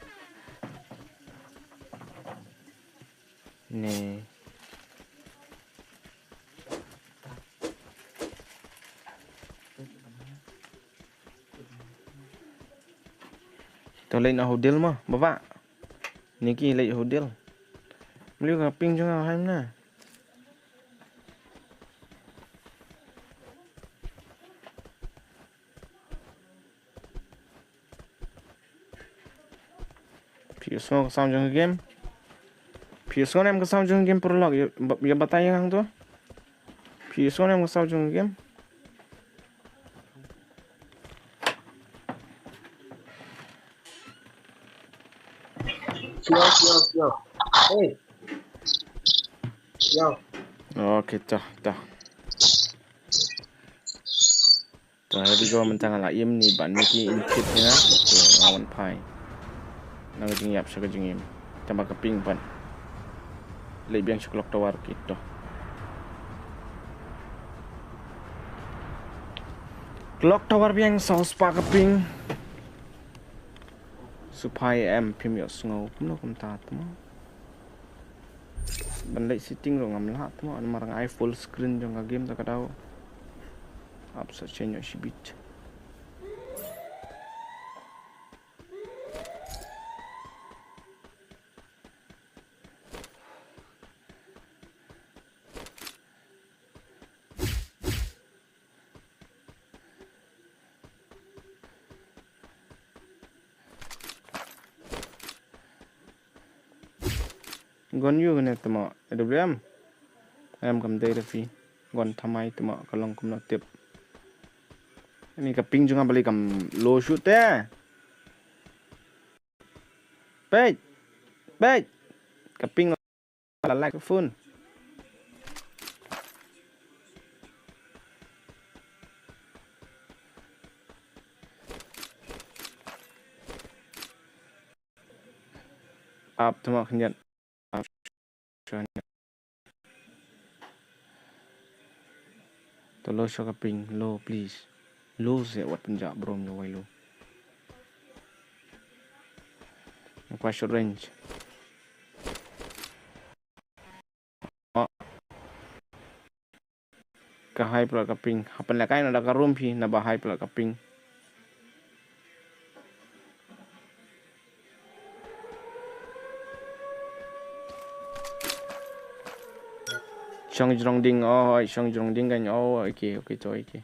Ne. To leit na hotel mo, baba. Niki leit hotel. Mliew ka ping jong nga hai na. Phi sngew ka sound jong ka game. Phi sngew ne em ka sound jong ka game paralok. Ïa ba-, ïa batai ïa nga hangto. Phi sngew ne em ka sound jong ka game. Yo, yo, yo. Hey. Yo. Okay, to, to. To, here we go, mynta nga la im ni ban miki in kit ni na. To, nga wan phai. Na ka jingïap sha ka jingim. Tang ba ka ping pat. Leit biang sha Clock Tower kito. Clock Tower biang saw spah ka ping. Suphai em phim ïohsngew kumno kumta tmo. Ban leit setting ruh ngam lah tmo, namar nga ai full screen jong ka game ta ka daw. Ap sa change ïoh shibit. Gon yu ne tmo A W M. Em kam dei da phi. Gon thamai tmo ka long kumno tip. Ni ka ping jong nga balei kam low shoot te. Peit. Peit. Ka ping la like phone. Ap tma khyndiat. To low sha ka ping, low please. Low se wat pynjah bro, ym wai low. Nga kwah short range. ka high plot ka ping. Hapan la kai na da ka room phi na ba high plot ka ping. Shong jrong ding, oh, shong jrong ding kan, oh, okay, okay, to, okay.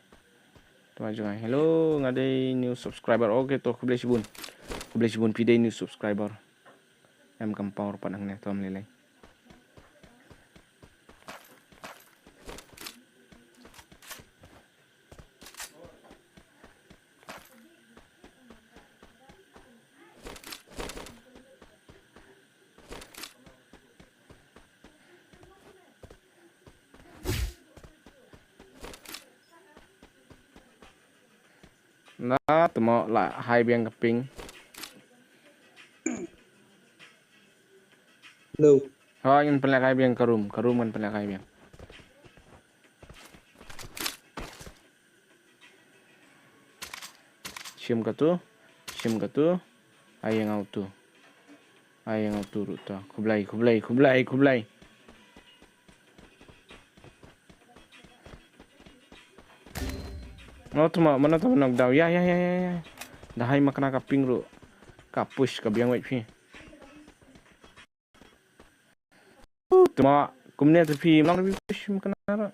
To, jrong, hello, nga dei new subscriber, okay, to, khublei shibun. Khublei shibun, phi dei new subscriber. Em kam power pat hangne, to, mlei lei. Na, temo la high biang ka ping. Hello. Ha, ngin pynlehkai biang ka room, ka room ngin pynlehkai biang. Shim katu, shim katu, ai ngau tu. Ai ngau tu ruh ta. Khublei, khublei, khublei, khublei. No, tuma, mana tuma knockdown. Ya, ya, ya, ya, ya. Dahai makna ka ping ruh. Ka push ka biang wait phi. Tuma, kumne te phi, mlang te phi push makna ruh.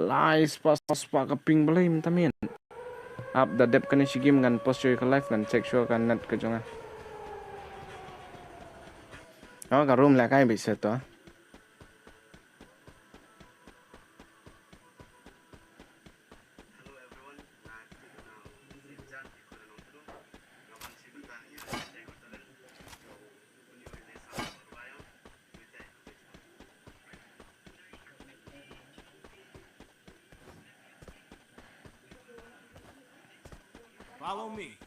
Lai spah, spah ka ping balei mynta miet. Ap da dep kane shi game ngan post shuwa ka live ngan check shuwa ka net ka jong nga. Oh, ka room la kai bit set to. Follow me.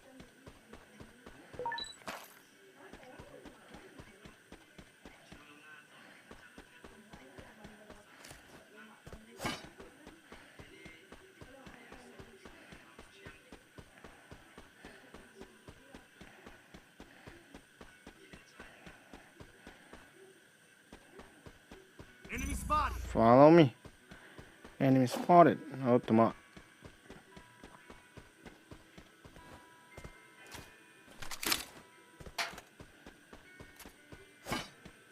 Enemy spotted. Follow me. Enemy spotted. Oh, tuma.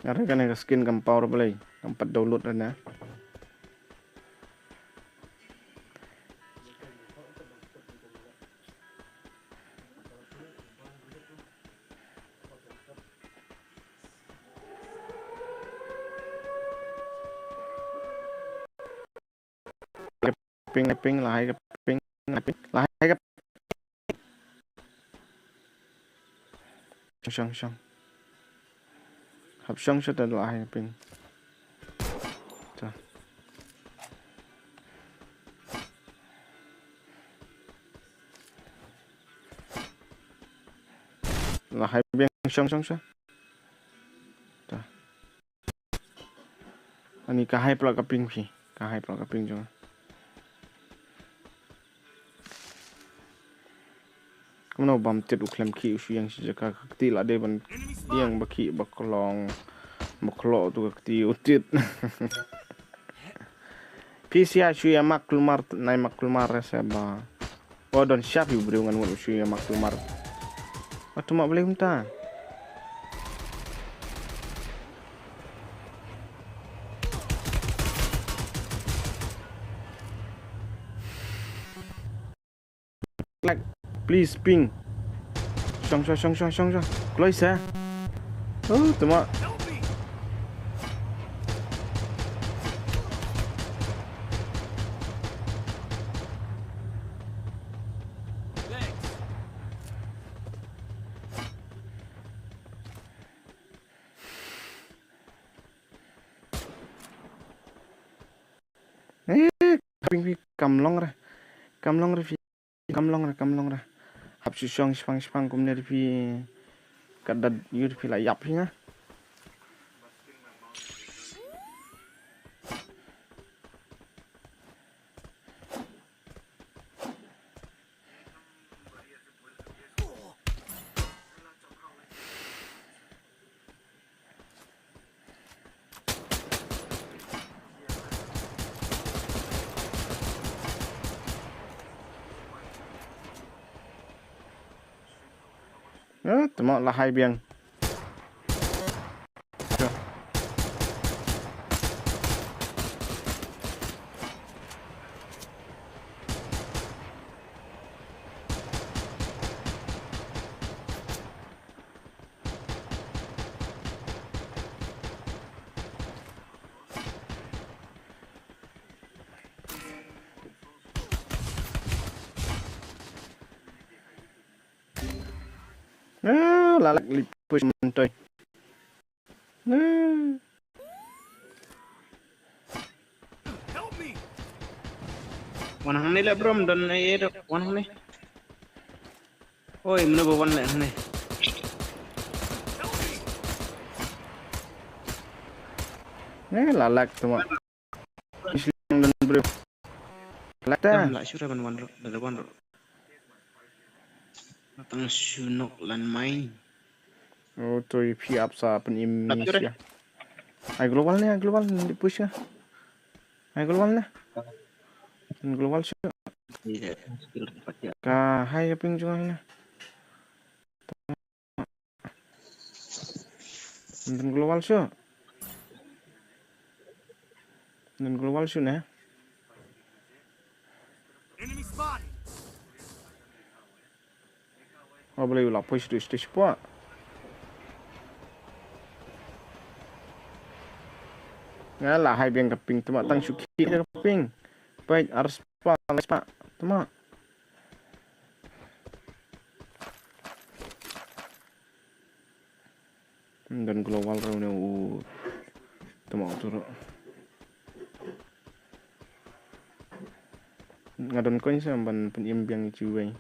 Are kane ka skin kam power play, kam pat download re na. Ping, ping, lahai ka ping, lahai ping, lahai ka ping. Shong, shong, shong. Hap shong, shong, ta lahai ka ping. Ta. Lahai biang shong, shong, shong. Ta. Ani ka high plot ka ping phi. Ka high plot ka ping jong. Kumno bam tit u khlem khih u shu ïeng shi jaka ka kti la dei ban ïeng ba khih ba klong. Ba khlok tu ka kti u tit. Phi sia shu ïa mak kulmar nai mak kulmar se ba. O don shap ïa u briew ngan wat u shu ïa mak kulmar. Atu mak beli kumta. Like, please ping. Shong shong shong shong shong shong. Kloi sa. Oh, tuma. Eh, ping phi kam long re. Kam long re phi. Kam long re, kam long re. Hap shu shong shipang shipang kumne re phi. Ka dad ïa re phi la ïap phi nga. Eh, tama la hai biang. Ah, la lak lip push myntoi. Ah. Wan hangne leh bro, don ai ai dok. Wan hangne. Oi, mano ba wan leh hangne. Eh, la lak tama. Islang don bro. Lak ta. Em, la shu ra ban wan ruh, da wan ruh. Tang shu nok lan mai. Oh, toi phi ap sa pynim. Lap ni jure. Sha. Ai global ne, ai global ne, push ka. Ai global ne. Ai global sha. Iya, skill dapat ya. Ka hai ka ping jong ai ne. Ym don global shuh. Ym don global shuh ne. Enemy spotted. Oh, balei u la poi shuh shuh shuh poi. Nga la hai biang ka ping tama tang shu khih ka ping. Peit ar spah lai spah tama. Ym don global ruh ne u. Tama utu ruh. Nga don coin sa ban pynim biang ïa kiwei.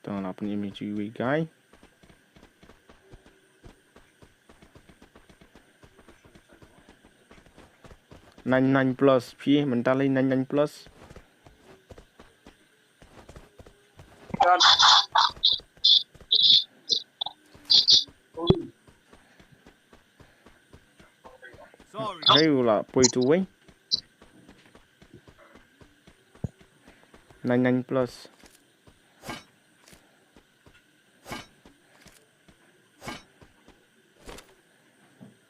Tang la pynim ïa kiwei guy. Nine nine plus phi, mynta lei nine nine plus. Sorry. Hei, u la poi tu wei. Nine nine plus.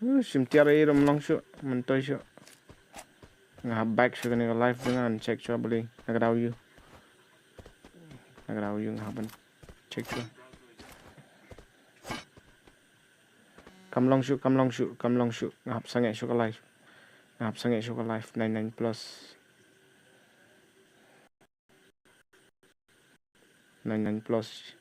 Uh, shim tiar ei rum long shuh, myntoi shuh. Nga hap back shuh kane ka live, da ngan check shuh balei na ka daw ïu. Na ka daw ïu nga hap ban check shuh. Kam long shuh, kam long shuh, kam long shuh. Nga hap sangeh shuh ka live. Nga hap sangeh shuh ka live nine nine plus. Nine nine plus.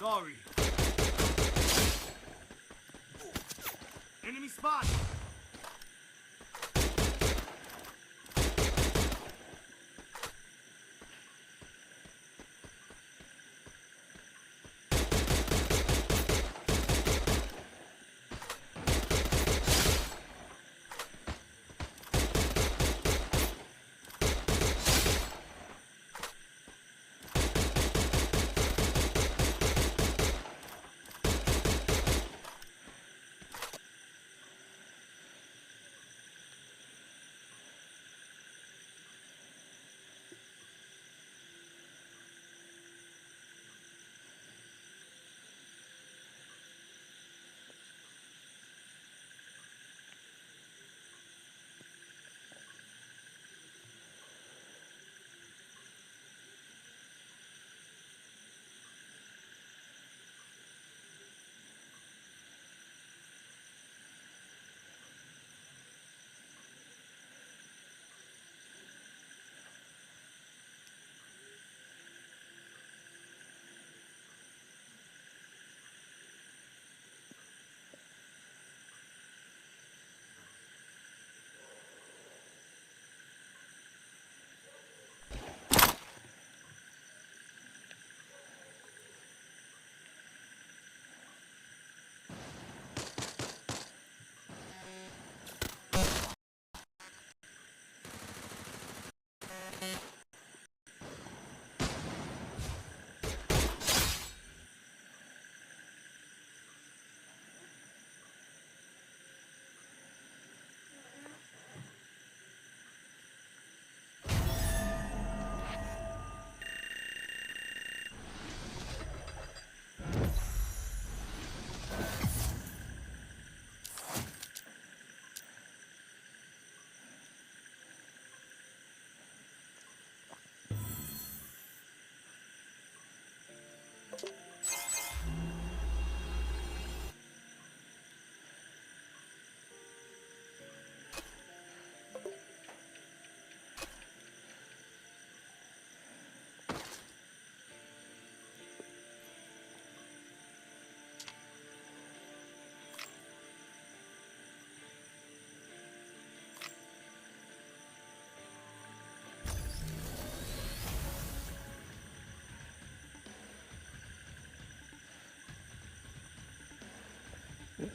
Sorry. Enemy spot.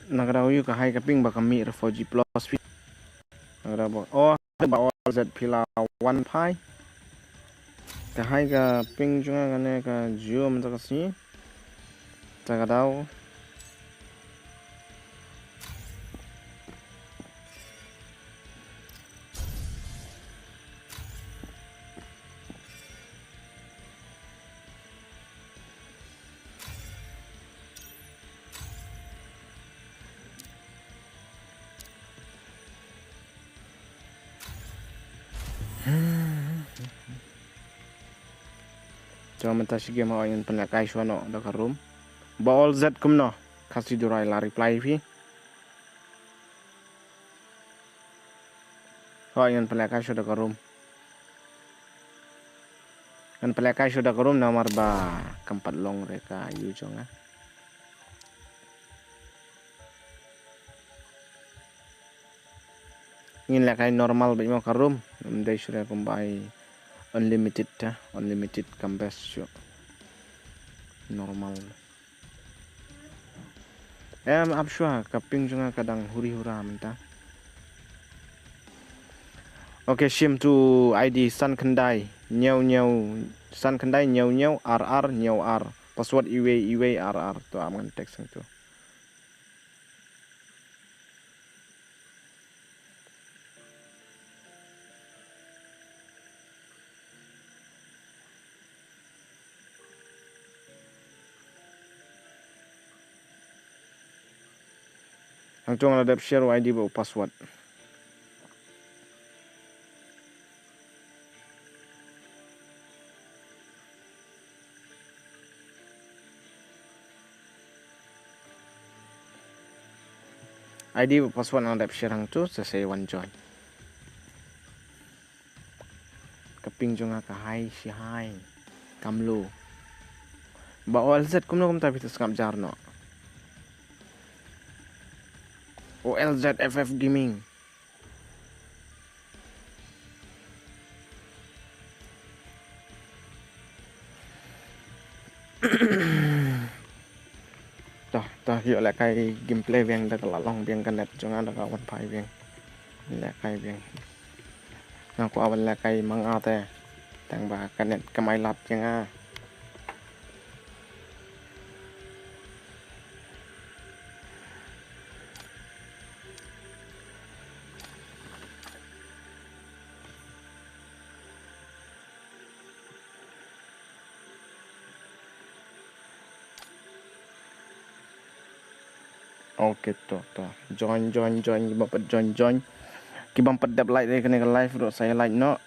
Na ka daw ïoh ka hai ka ping ba ka mih four G plus phi. Na ka daw ba, oh, ba all Z phi la wan phai. Ka hai ka ping jong nga kane ka Jio mynta ka sngi. Ta ka daw. To mynta shi game hoi ngan pynlehkai shuwa noh da ka room. Ba all Z kumno? Khasi Durai la reply phi. Hoi ngan pynlehkai shuwa da ka room. Ngan pynlehkai shuwa da ka room namar ba kam pat long re ka ïu jong nga. Ngin lehkai normal beit mo ka room. Ym dei shuh re kumba ai unlimited ta, unlimited kam best shuh. Normal. Em ap shuwa ka ping jong nga ka dang huri hura mynta. Ok, shim tu I D san khyndai hynñiew hynñiew, san khyndai hynñiew hynñiew ar ar hynñiew ar. Password iwei iwei ar ar. To ap ngan text hangtu. Hangtu nga la dep share u I D bad u password. I D bad password nga la dep share hangtu, sa sa wan join. Ka ping jong nga ka high shi high. Kam low. Ba O L Z kumno kumta phi sngap jar noh. O L Z F F Gaming. To, to ïoh lehkai gameplay biang da ka la long biang ka net jong nga da ka wan phai biang. Lehkai biang. Nga kwah ban lehkai ma nga te. Tang ba ka net kam ai lad ïa nga. Ok, to, to. Join, join, join. Ki bym pat join, join. Ki bym pat dep like dei kane ka live ruh sa ïa like noh.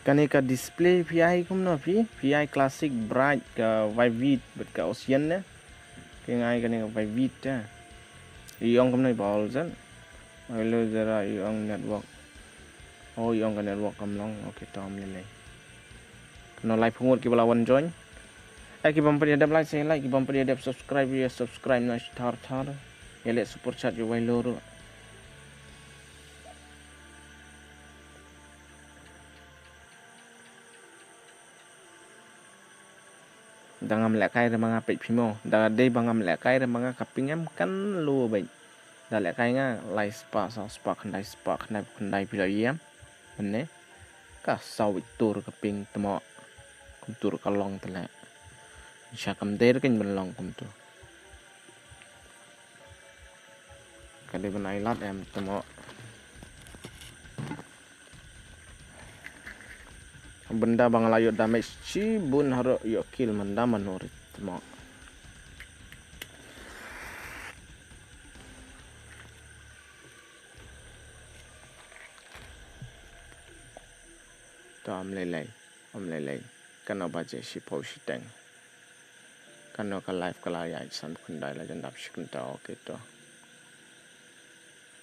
Kane ka display phi ai kumno phi? Phi ai classic, bright, ka vivid bad ka ocean ne? Ki ngai kane ka vivid te. I ong kumno i ba all zan. Hello zara i ong network. Oh i ong ka network kam long. Okay, to ym lei lei. Kumno lai phungut ki ba la wan join. Eh, ki bym pat ïa dep like sa like, ki bym pat ïa dep subscribe ïa subscribe na thar thar. Ïa leh super chat ïa wai lor. Da ngam lehkai re ma nga peit phi mo. Da dei ba ngam lehkai re ma nga ka ping em kan lu beit. Da lehkai nga lai spah, saw spah, khyndai spah, khyndai, khyndai phi la ïam. Mynne ka saw beit tur ka ping tmo. Kumtur ka long te leh. Sha kam der kan ban long kumtur. Ka dei ban ai lad em tmo. Bynda ba nga la ïoh damage shibun haroh ïoh kill mynda mano rit tmo. To am lei lei, am lei lei. Kano baje shiphew shiteng. Kano ka live ka la ïaid san khyndai la jan dap shi kynta, okay to.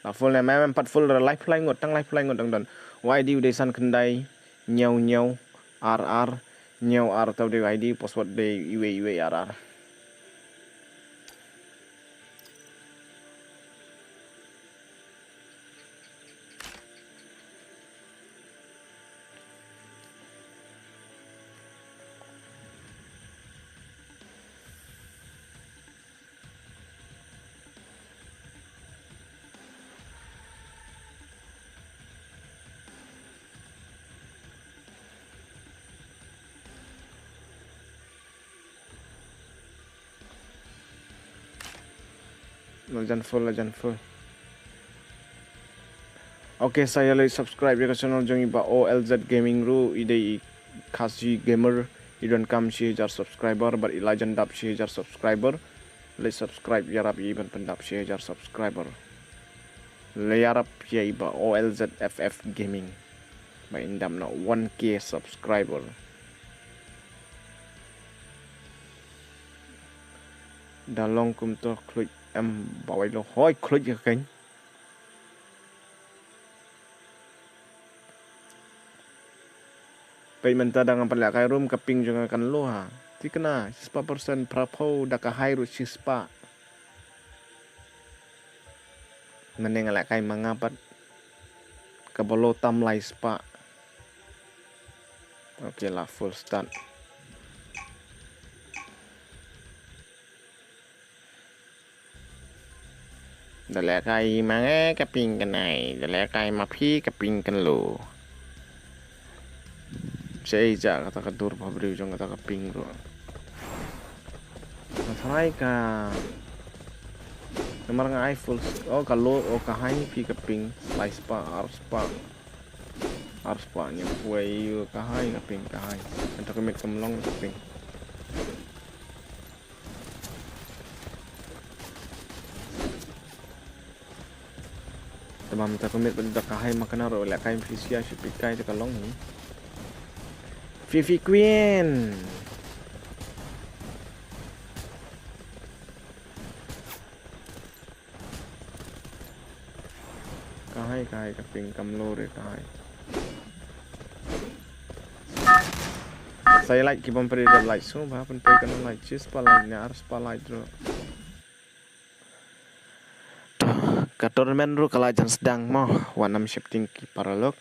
La full ne mem em pat full ra live lai ngut, tang live lai ngut dang don. Y D u dei san khyndai, hynñiew hynñiew, ar ar, hynñiew ar, tau dei Y D, password dei iwei iwei ar ar. Lajan full, lajan full. Okay, sa ïa leit subscribe ïa ka channel jong i Bah O L Z Gaming ruh, i dei i Khasi gamer, i donkam shi hajar subscriber, bad i lajan dap shi hajar subscriber. Leit subscribe ïarap ïa i ban pyndap shi hajar subscriber. Leit ïarap ïa i Bah O L Z F F Gaming. Ba in dap na one K subscriber. Da long kumto khluit em ba wai lo hoi khluit ka keng. Peit mynta da ngam pat lehkai ruh ka ping jong nga kan lo ha. Thikna shispah percent, phraphew, da ka high ruh shispah. Mynne nga lehkai ma nga pat kaba lo tam lai spah. Okay, la full start. Da lehkai ma nga ka ping kan ai, da lehkai ma phi ka ping kan lo. Sa ïa kata ka dur ba briew jong kata ka ping ruh. Nga tharai ka namar nga ai full s-, oh, ka lo, oh, ka high phi ka ping, lai spah, ar spah. Ar spah, ngi poi ïa ka high, ka ping, ka high. Kata ka miet kam long ka ping. Tamam, ta kumit ba da ka high ma kana ro la kai phi sia shi pikai ta ka long ni. Fifi Queen. Ka high, ka high, ka ping kam lo re ka high. Sa ïa like ki bym pynpoi da like shuh ba pynpoi kan like, shi spah like ne ar spah like ruh. To, ka tournament ruh ka la jan sdang mo, wat nym sheptieng ki paralok.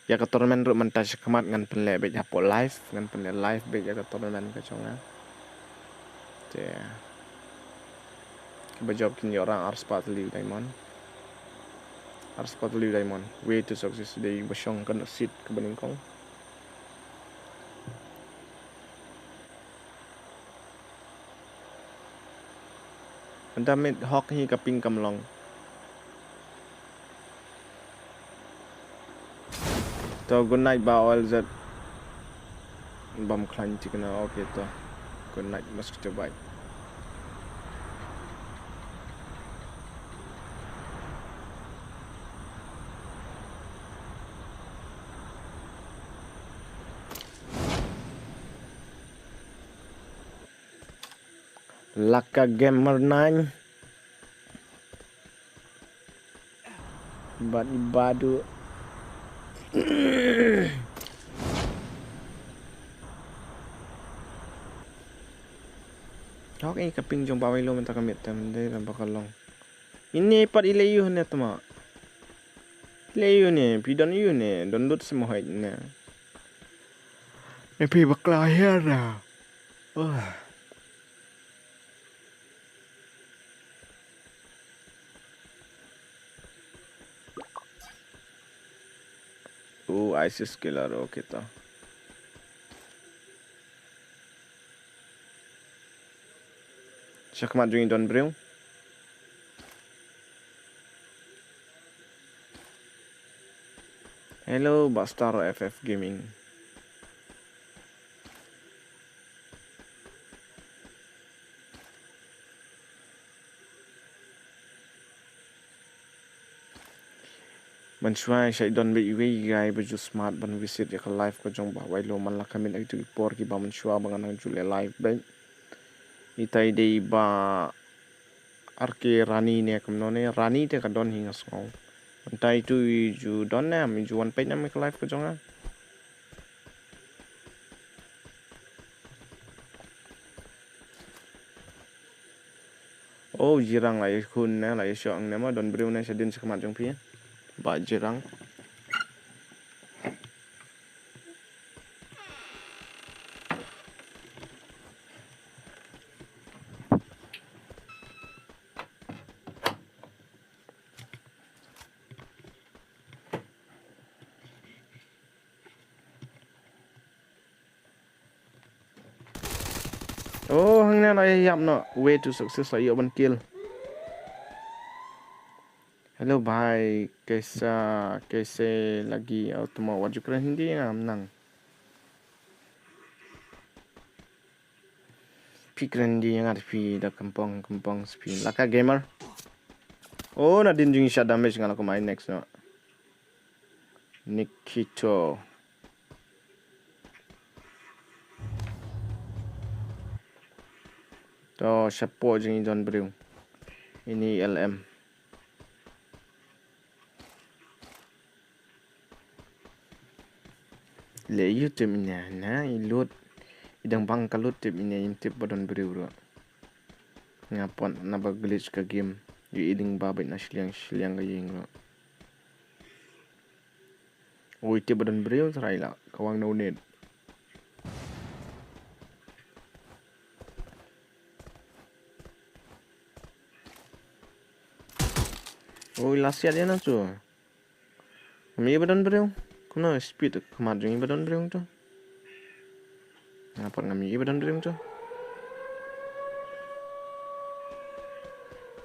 Ïa ka tournament ruh mynta shakhmat ngan pynleh beit hapoh live, ngan pynleh live beit ïa ka tournament ka jong nga. Te kaba jop kin ïoh rang ar spah tylli diamond. Ar spah tylli diamond. Way to success dei ba shong ka seed kaba nyngkong. Mynta mid hok hi ka ping kam long. To, good night ba O L Z. Bam khlaiñ thikna, okay to. Good night, mosquito bite. Laka Gamer nine. Bad i Badu. Hok, eh, ka ping jong ba wai lo mynta ka miet tam dei lamba ka long. Ini pat i lei yu ne tama. I lei yu ne, phi don yu ne, don dut semohait ne. Ne phi bakla hiar da. Oh. Oh, ISIS killer, okay to. Shakhmat jong i don briew. Hello, Bastar F F Gaming. Mynshuwa sa don ba iwei i guy ba ju smat ban visit ïa ka live ka jong Bah Wailo man la ka mih ha kito ki por kiba mynshuwa ba ngan nang ju leh live beit. Itai dei ba R K Rani ne kumno ne, Rani te ka don hi nga sngew. Mynta itu i ju don ne em, i ju wan peit ne em ïa ka live ka jong nga. Oh, Jirang la ïakhun ne, la ïashoh ne, ma don briew ne shadien shakhmat jong phi. Bah Jirang. Oh, hangne la ïap noh. Way to success la ïoh ban kill. Hello bhai, kaisa, kaise lagi? Oh, tuma wat ju kren Hindi ngam nang. Phi kren Hindi nga phi da kampong, kampong spi. Laka Gamer. Oh, nadien jong i sha damage nga la kumai next noh. Nikito. To shapoh jong i don briew. Ini L M. Le YouTube ine na i load. I dang bang ka load tip ine im tip ba don briew ruh. Nga pon naba glitch ka game. Ïa i lyngba bad na shiliang shiliang ka ïing ruh. Ui, tip ba don briew trai la ka wang no net. Ui, la siat ïa na chu. Ngam ïohi ba don briew. Kumno speed khmat jong i ba don briew to. Nga pat ngam ïohi ba don briew to.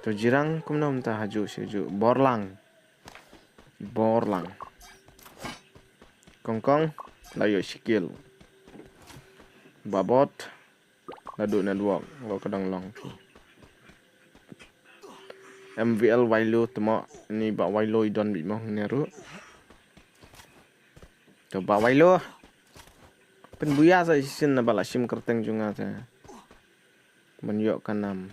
To Jirang kumno mynta ha ju shi ju. Borlang. Borlang. Kongkong la ïoh shi kill. Babot. Naduh network lo ka dang long. M V L Wailo tmo ni ba Wailo i don bit mo ne ruh. To ba Wailo. Pynbuya sa shisien na ba la shim kyrteng jong nga te. Ban ïoh ka nam.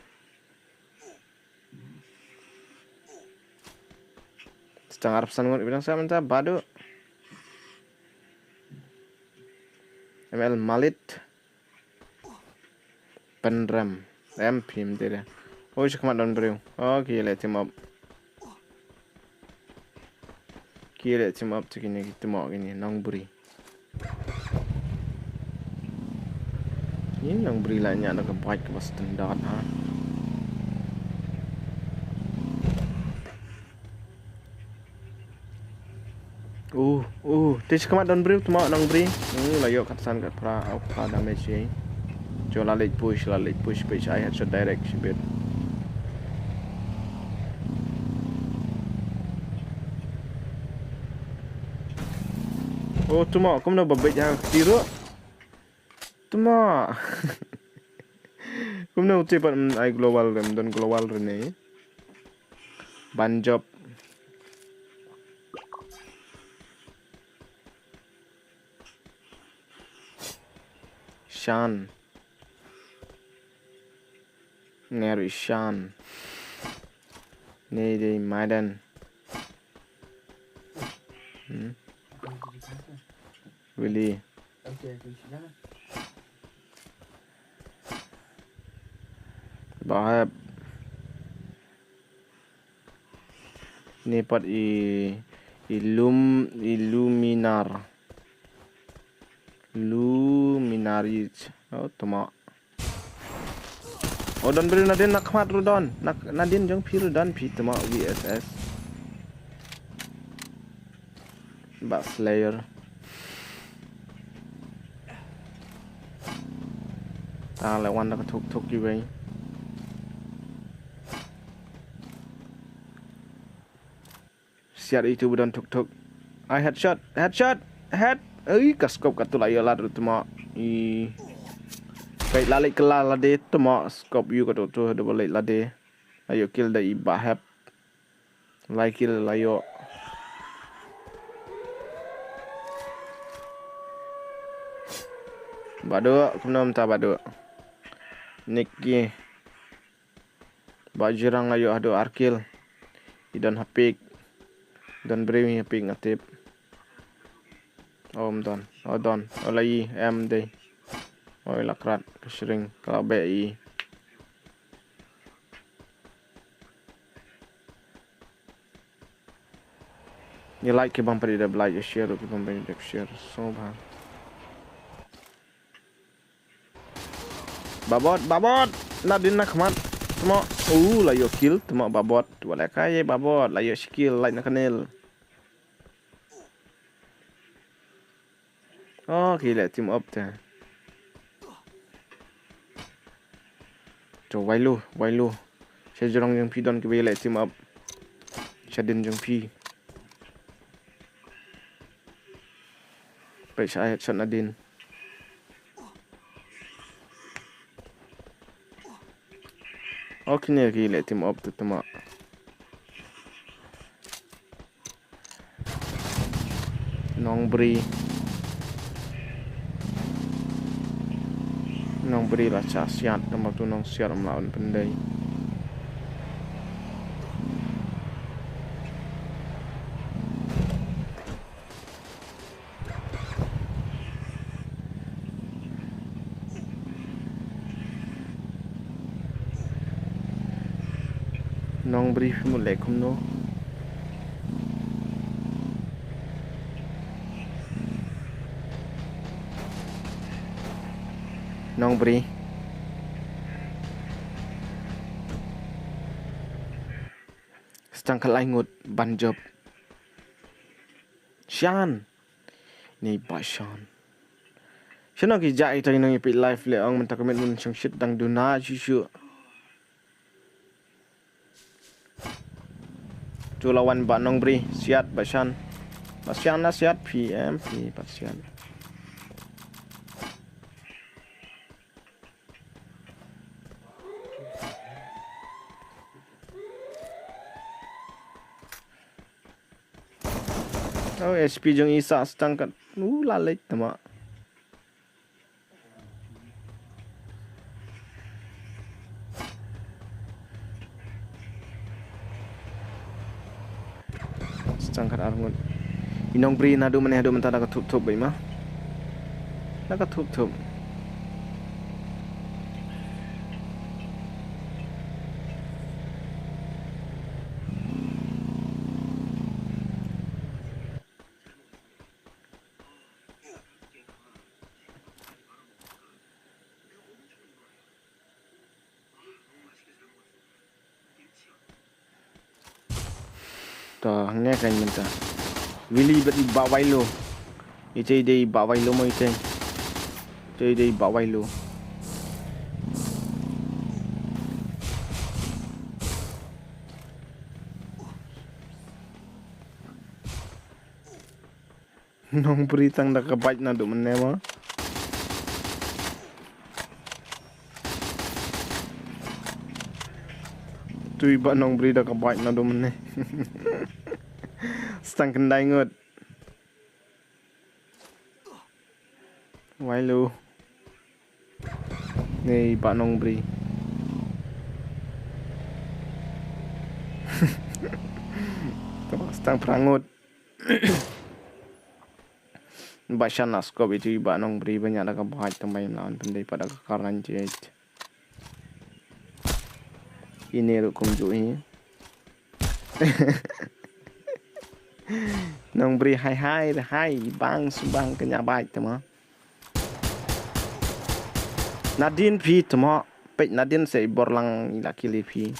Setengah arphew san ngut bidang sa mynta badu. M L Malit. Pynrem. Em phim te de. Oi, shakhmat don briew. Oh, ki leh team up. Ki leh team up te kine ki tmo kine nongbri. Ni nongbri la ñiah da ka bike kaba standard ha. Uh, uh, te shakhmat don briew, tmo nongbri. Hmm, la ïoh katsan kat phra, au phra damage ei. Jo la leit push, la leit push, push ai headshot direct shibit. Oh, tmo, kumno ba beit ha ka kti ruh. Tmo. Kumno te pat, mm, ai global rem, don global rem ne. Ban jop. Shan. Ner Ishan. Nei dei Maiden. Hmm. Willy. Bahep. Ni pat i, i lum, i luminar. Luminaries. Oh, tama. Oh, don briew nadien na khmat ruh don. Na, nadien jong phi ruh don phi tama V S S. Bah Slayer. Ta la wan da ka thuk thuk iwei. Siat itu ba don thuk thuk. Ai, headshot, headshot, head. Ei, ka scope ka tu la ïoh lad ruh tma. I. Kai la leit kylla lade tma scope ïu ka tu tu da ba leit lade. La ïoh kill da i Bah Hep. Lai kill la ïoh. Bah Duh, kumno mynta Bah Duh? Nicky. Bah Jirang la ïoh haduh ar kill. I don ha pik. Don briew ha pik nga tip. Ym don. O don. O la i em dei. Oi la krat ka shring ka la beh i. Ïa like ki bym pynïadap like, ïa share ruh ki bym pynïadap share. So bha. Babot, babot. Nadin na khmat. Tmo. Uh, la ïoh kill. Tmo babot. Wala ka ïa babot. La ïoh shi kill. Like na kanel. Oh, ki leh team up te. To, wai lu, wai lu. Sha jrong jong phi don kiba ïaleh team up. Sha din jong phi. Peit sha ai headshot nadin. Oh, kine ki leh team up te tma. Nongbri. Nongbri la shah siat, namar tu nongsiat ym lah ban pyndei. Nongbri phi mut leh kumno? Nongbri. Stang ka lai ngut ban jop. Shan. Ni ba shan. Shano ki jai tang nang ipit live le ong mynta ka met mun shong shit dang duna shu shu. Tu lawan ba Nongbri, siat ba shan. Ba shan na siat P M P ba siat. Oh, S P jong i sah stang kat. U la leit tama. Stang kat arngut. I Nongbri naduh mane haduh mynta da ka thup thup bai ma. Da ka thup thup. To, hangne kan mynta. Willy bad i Bah Wailo. Ite dei Bah Wailo mo ite. Ite dei Bah Wailo. Nongbri tang da ka bike naduh mynne ma. Tui ba Nongbri da ka bike naduh mynne. Stang kyndai ngut. Wailo. Nei ba Nongbri. Stang phra ngut. Ba shan na scope itu i ba Nongbri ba ñiah da ka bike tang ba im lah ban pyndei pat da ka kar nine eight. Ine ruh kumjuh hi. Nongbri hai hai hai bang subang ka ñiah bike tama. Nadin phi tama peit nadin se i bor lang i la kili phi.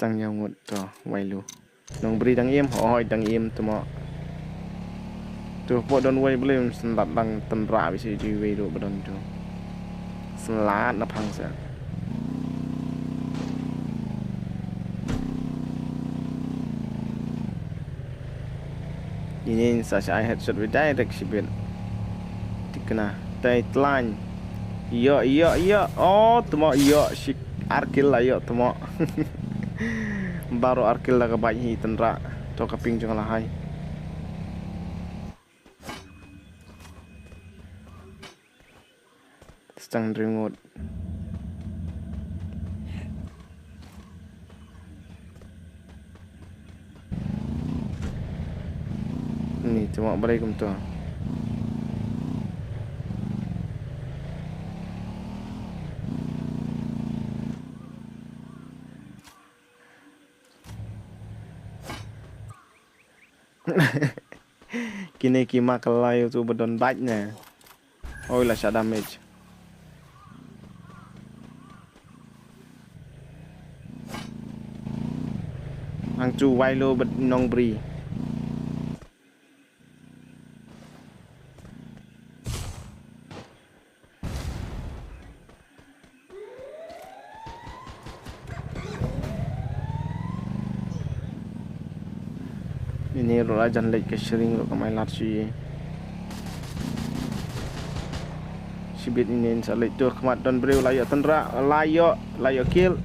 Tang ïa ngut to, wai lu. Nongbri dang im, hoi dang im to mo. To po don wai blim, sngewdang tynrah bisi ji wai lu ba don to. Sngewlad na phang sa. Ini sa sha ai headshot wi direct shibit. Tikna tai tlan. Ïoh ïoh ïoh. Oh, tmo ïoh shi ar kill la ïoh tmo. Baroh ar kill la ka bike hi tynrah. To ka ping jong la hai. Stang ringut. Ni cuma beri kum tu. Kine ki ma ka lai tu ba don bike ne. Oi la sha damage. Hang tu wai lo bad nong bri. Ini ruh la jan leit ka shring ruh ka mai lat shi. Shibit ini sa leit tur khmat don briew la ïoh tynrah, la ïoh, la ïoh kill.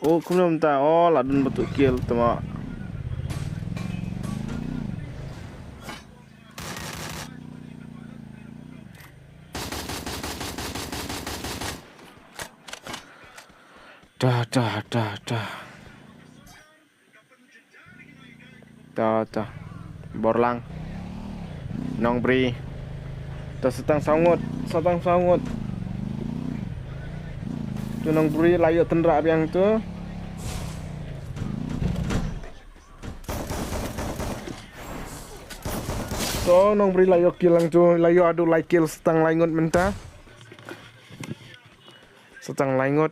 Oh, kumno mynta? Oh, la don batu kill tama. Dah, dah, dah, dah. Ta ta. Borlang. Nong bri. Ta satang sawngut, satang sawngut. Tu nong bri la ïoh tynrah biang tu. To nong bri la ïoh kill lang tu, la ïoh adu lai kill satang lai ngut mynta. Satang lai ngut.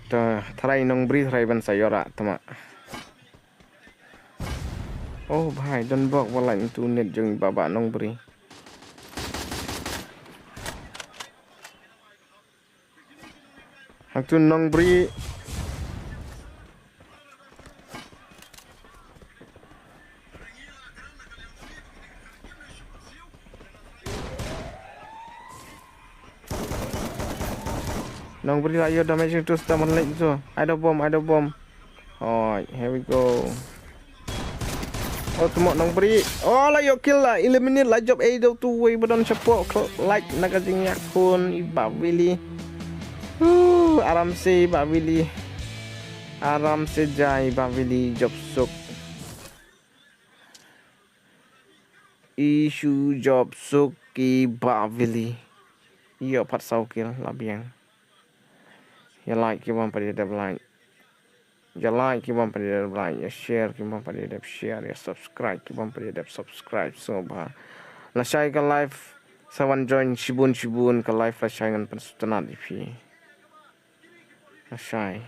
Ta, tharai nong bri tharai ban sa ïoh rah tama. Oh bhai, don bok ba lait tu net jong baba nong bri. Hang tu nong bri. Nong bri la ïoh damage tu sta man lek tu. Ai da bom, ai da bom. Oi, here we go. Oh, tmo nong bri. Oh, la ïoh kill la. Eliminate la jop ei dau tu wei badon chapo. Like na ka jingïakhun i ba wili. Uh, aram se ba wili. Aram se jai ba wili jop suk. Isu jop suk ki ba wili. Ïoh pat saw kill la biang. Ïa like ki bam pat ïa dep like. Ïa like ki bam pat ïa dep like. Ïa share ki bam pat ïa dep share. Ïa subscribe ki bam pat ïa dep subscribe. So ba. La shai ka live. Sa wan join shibun shibun ka live la shai ngan pynsutnat ïa phi. La shai.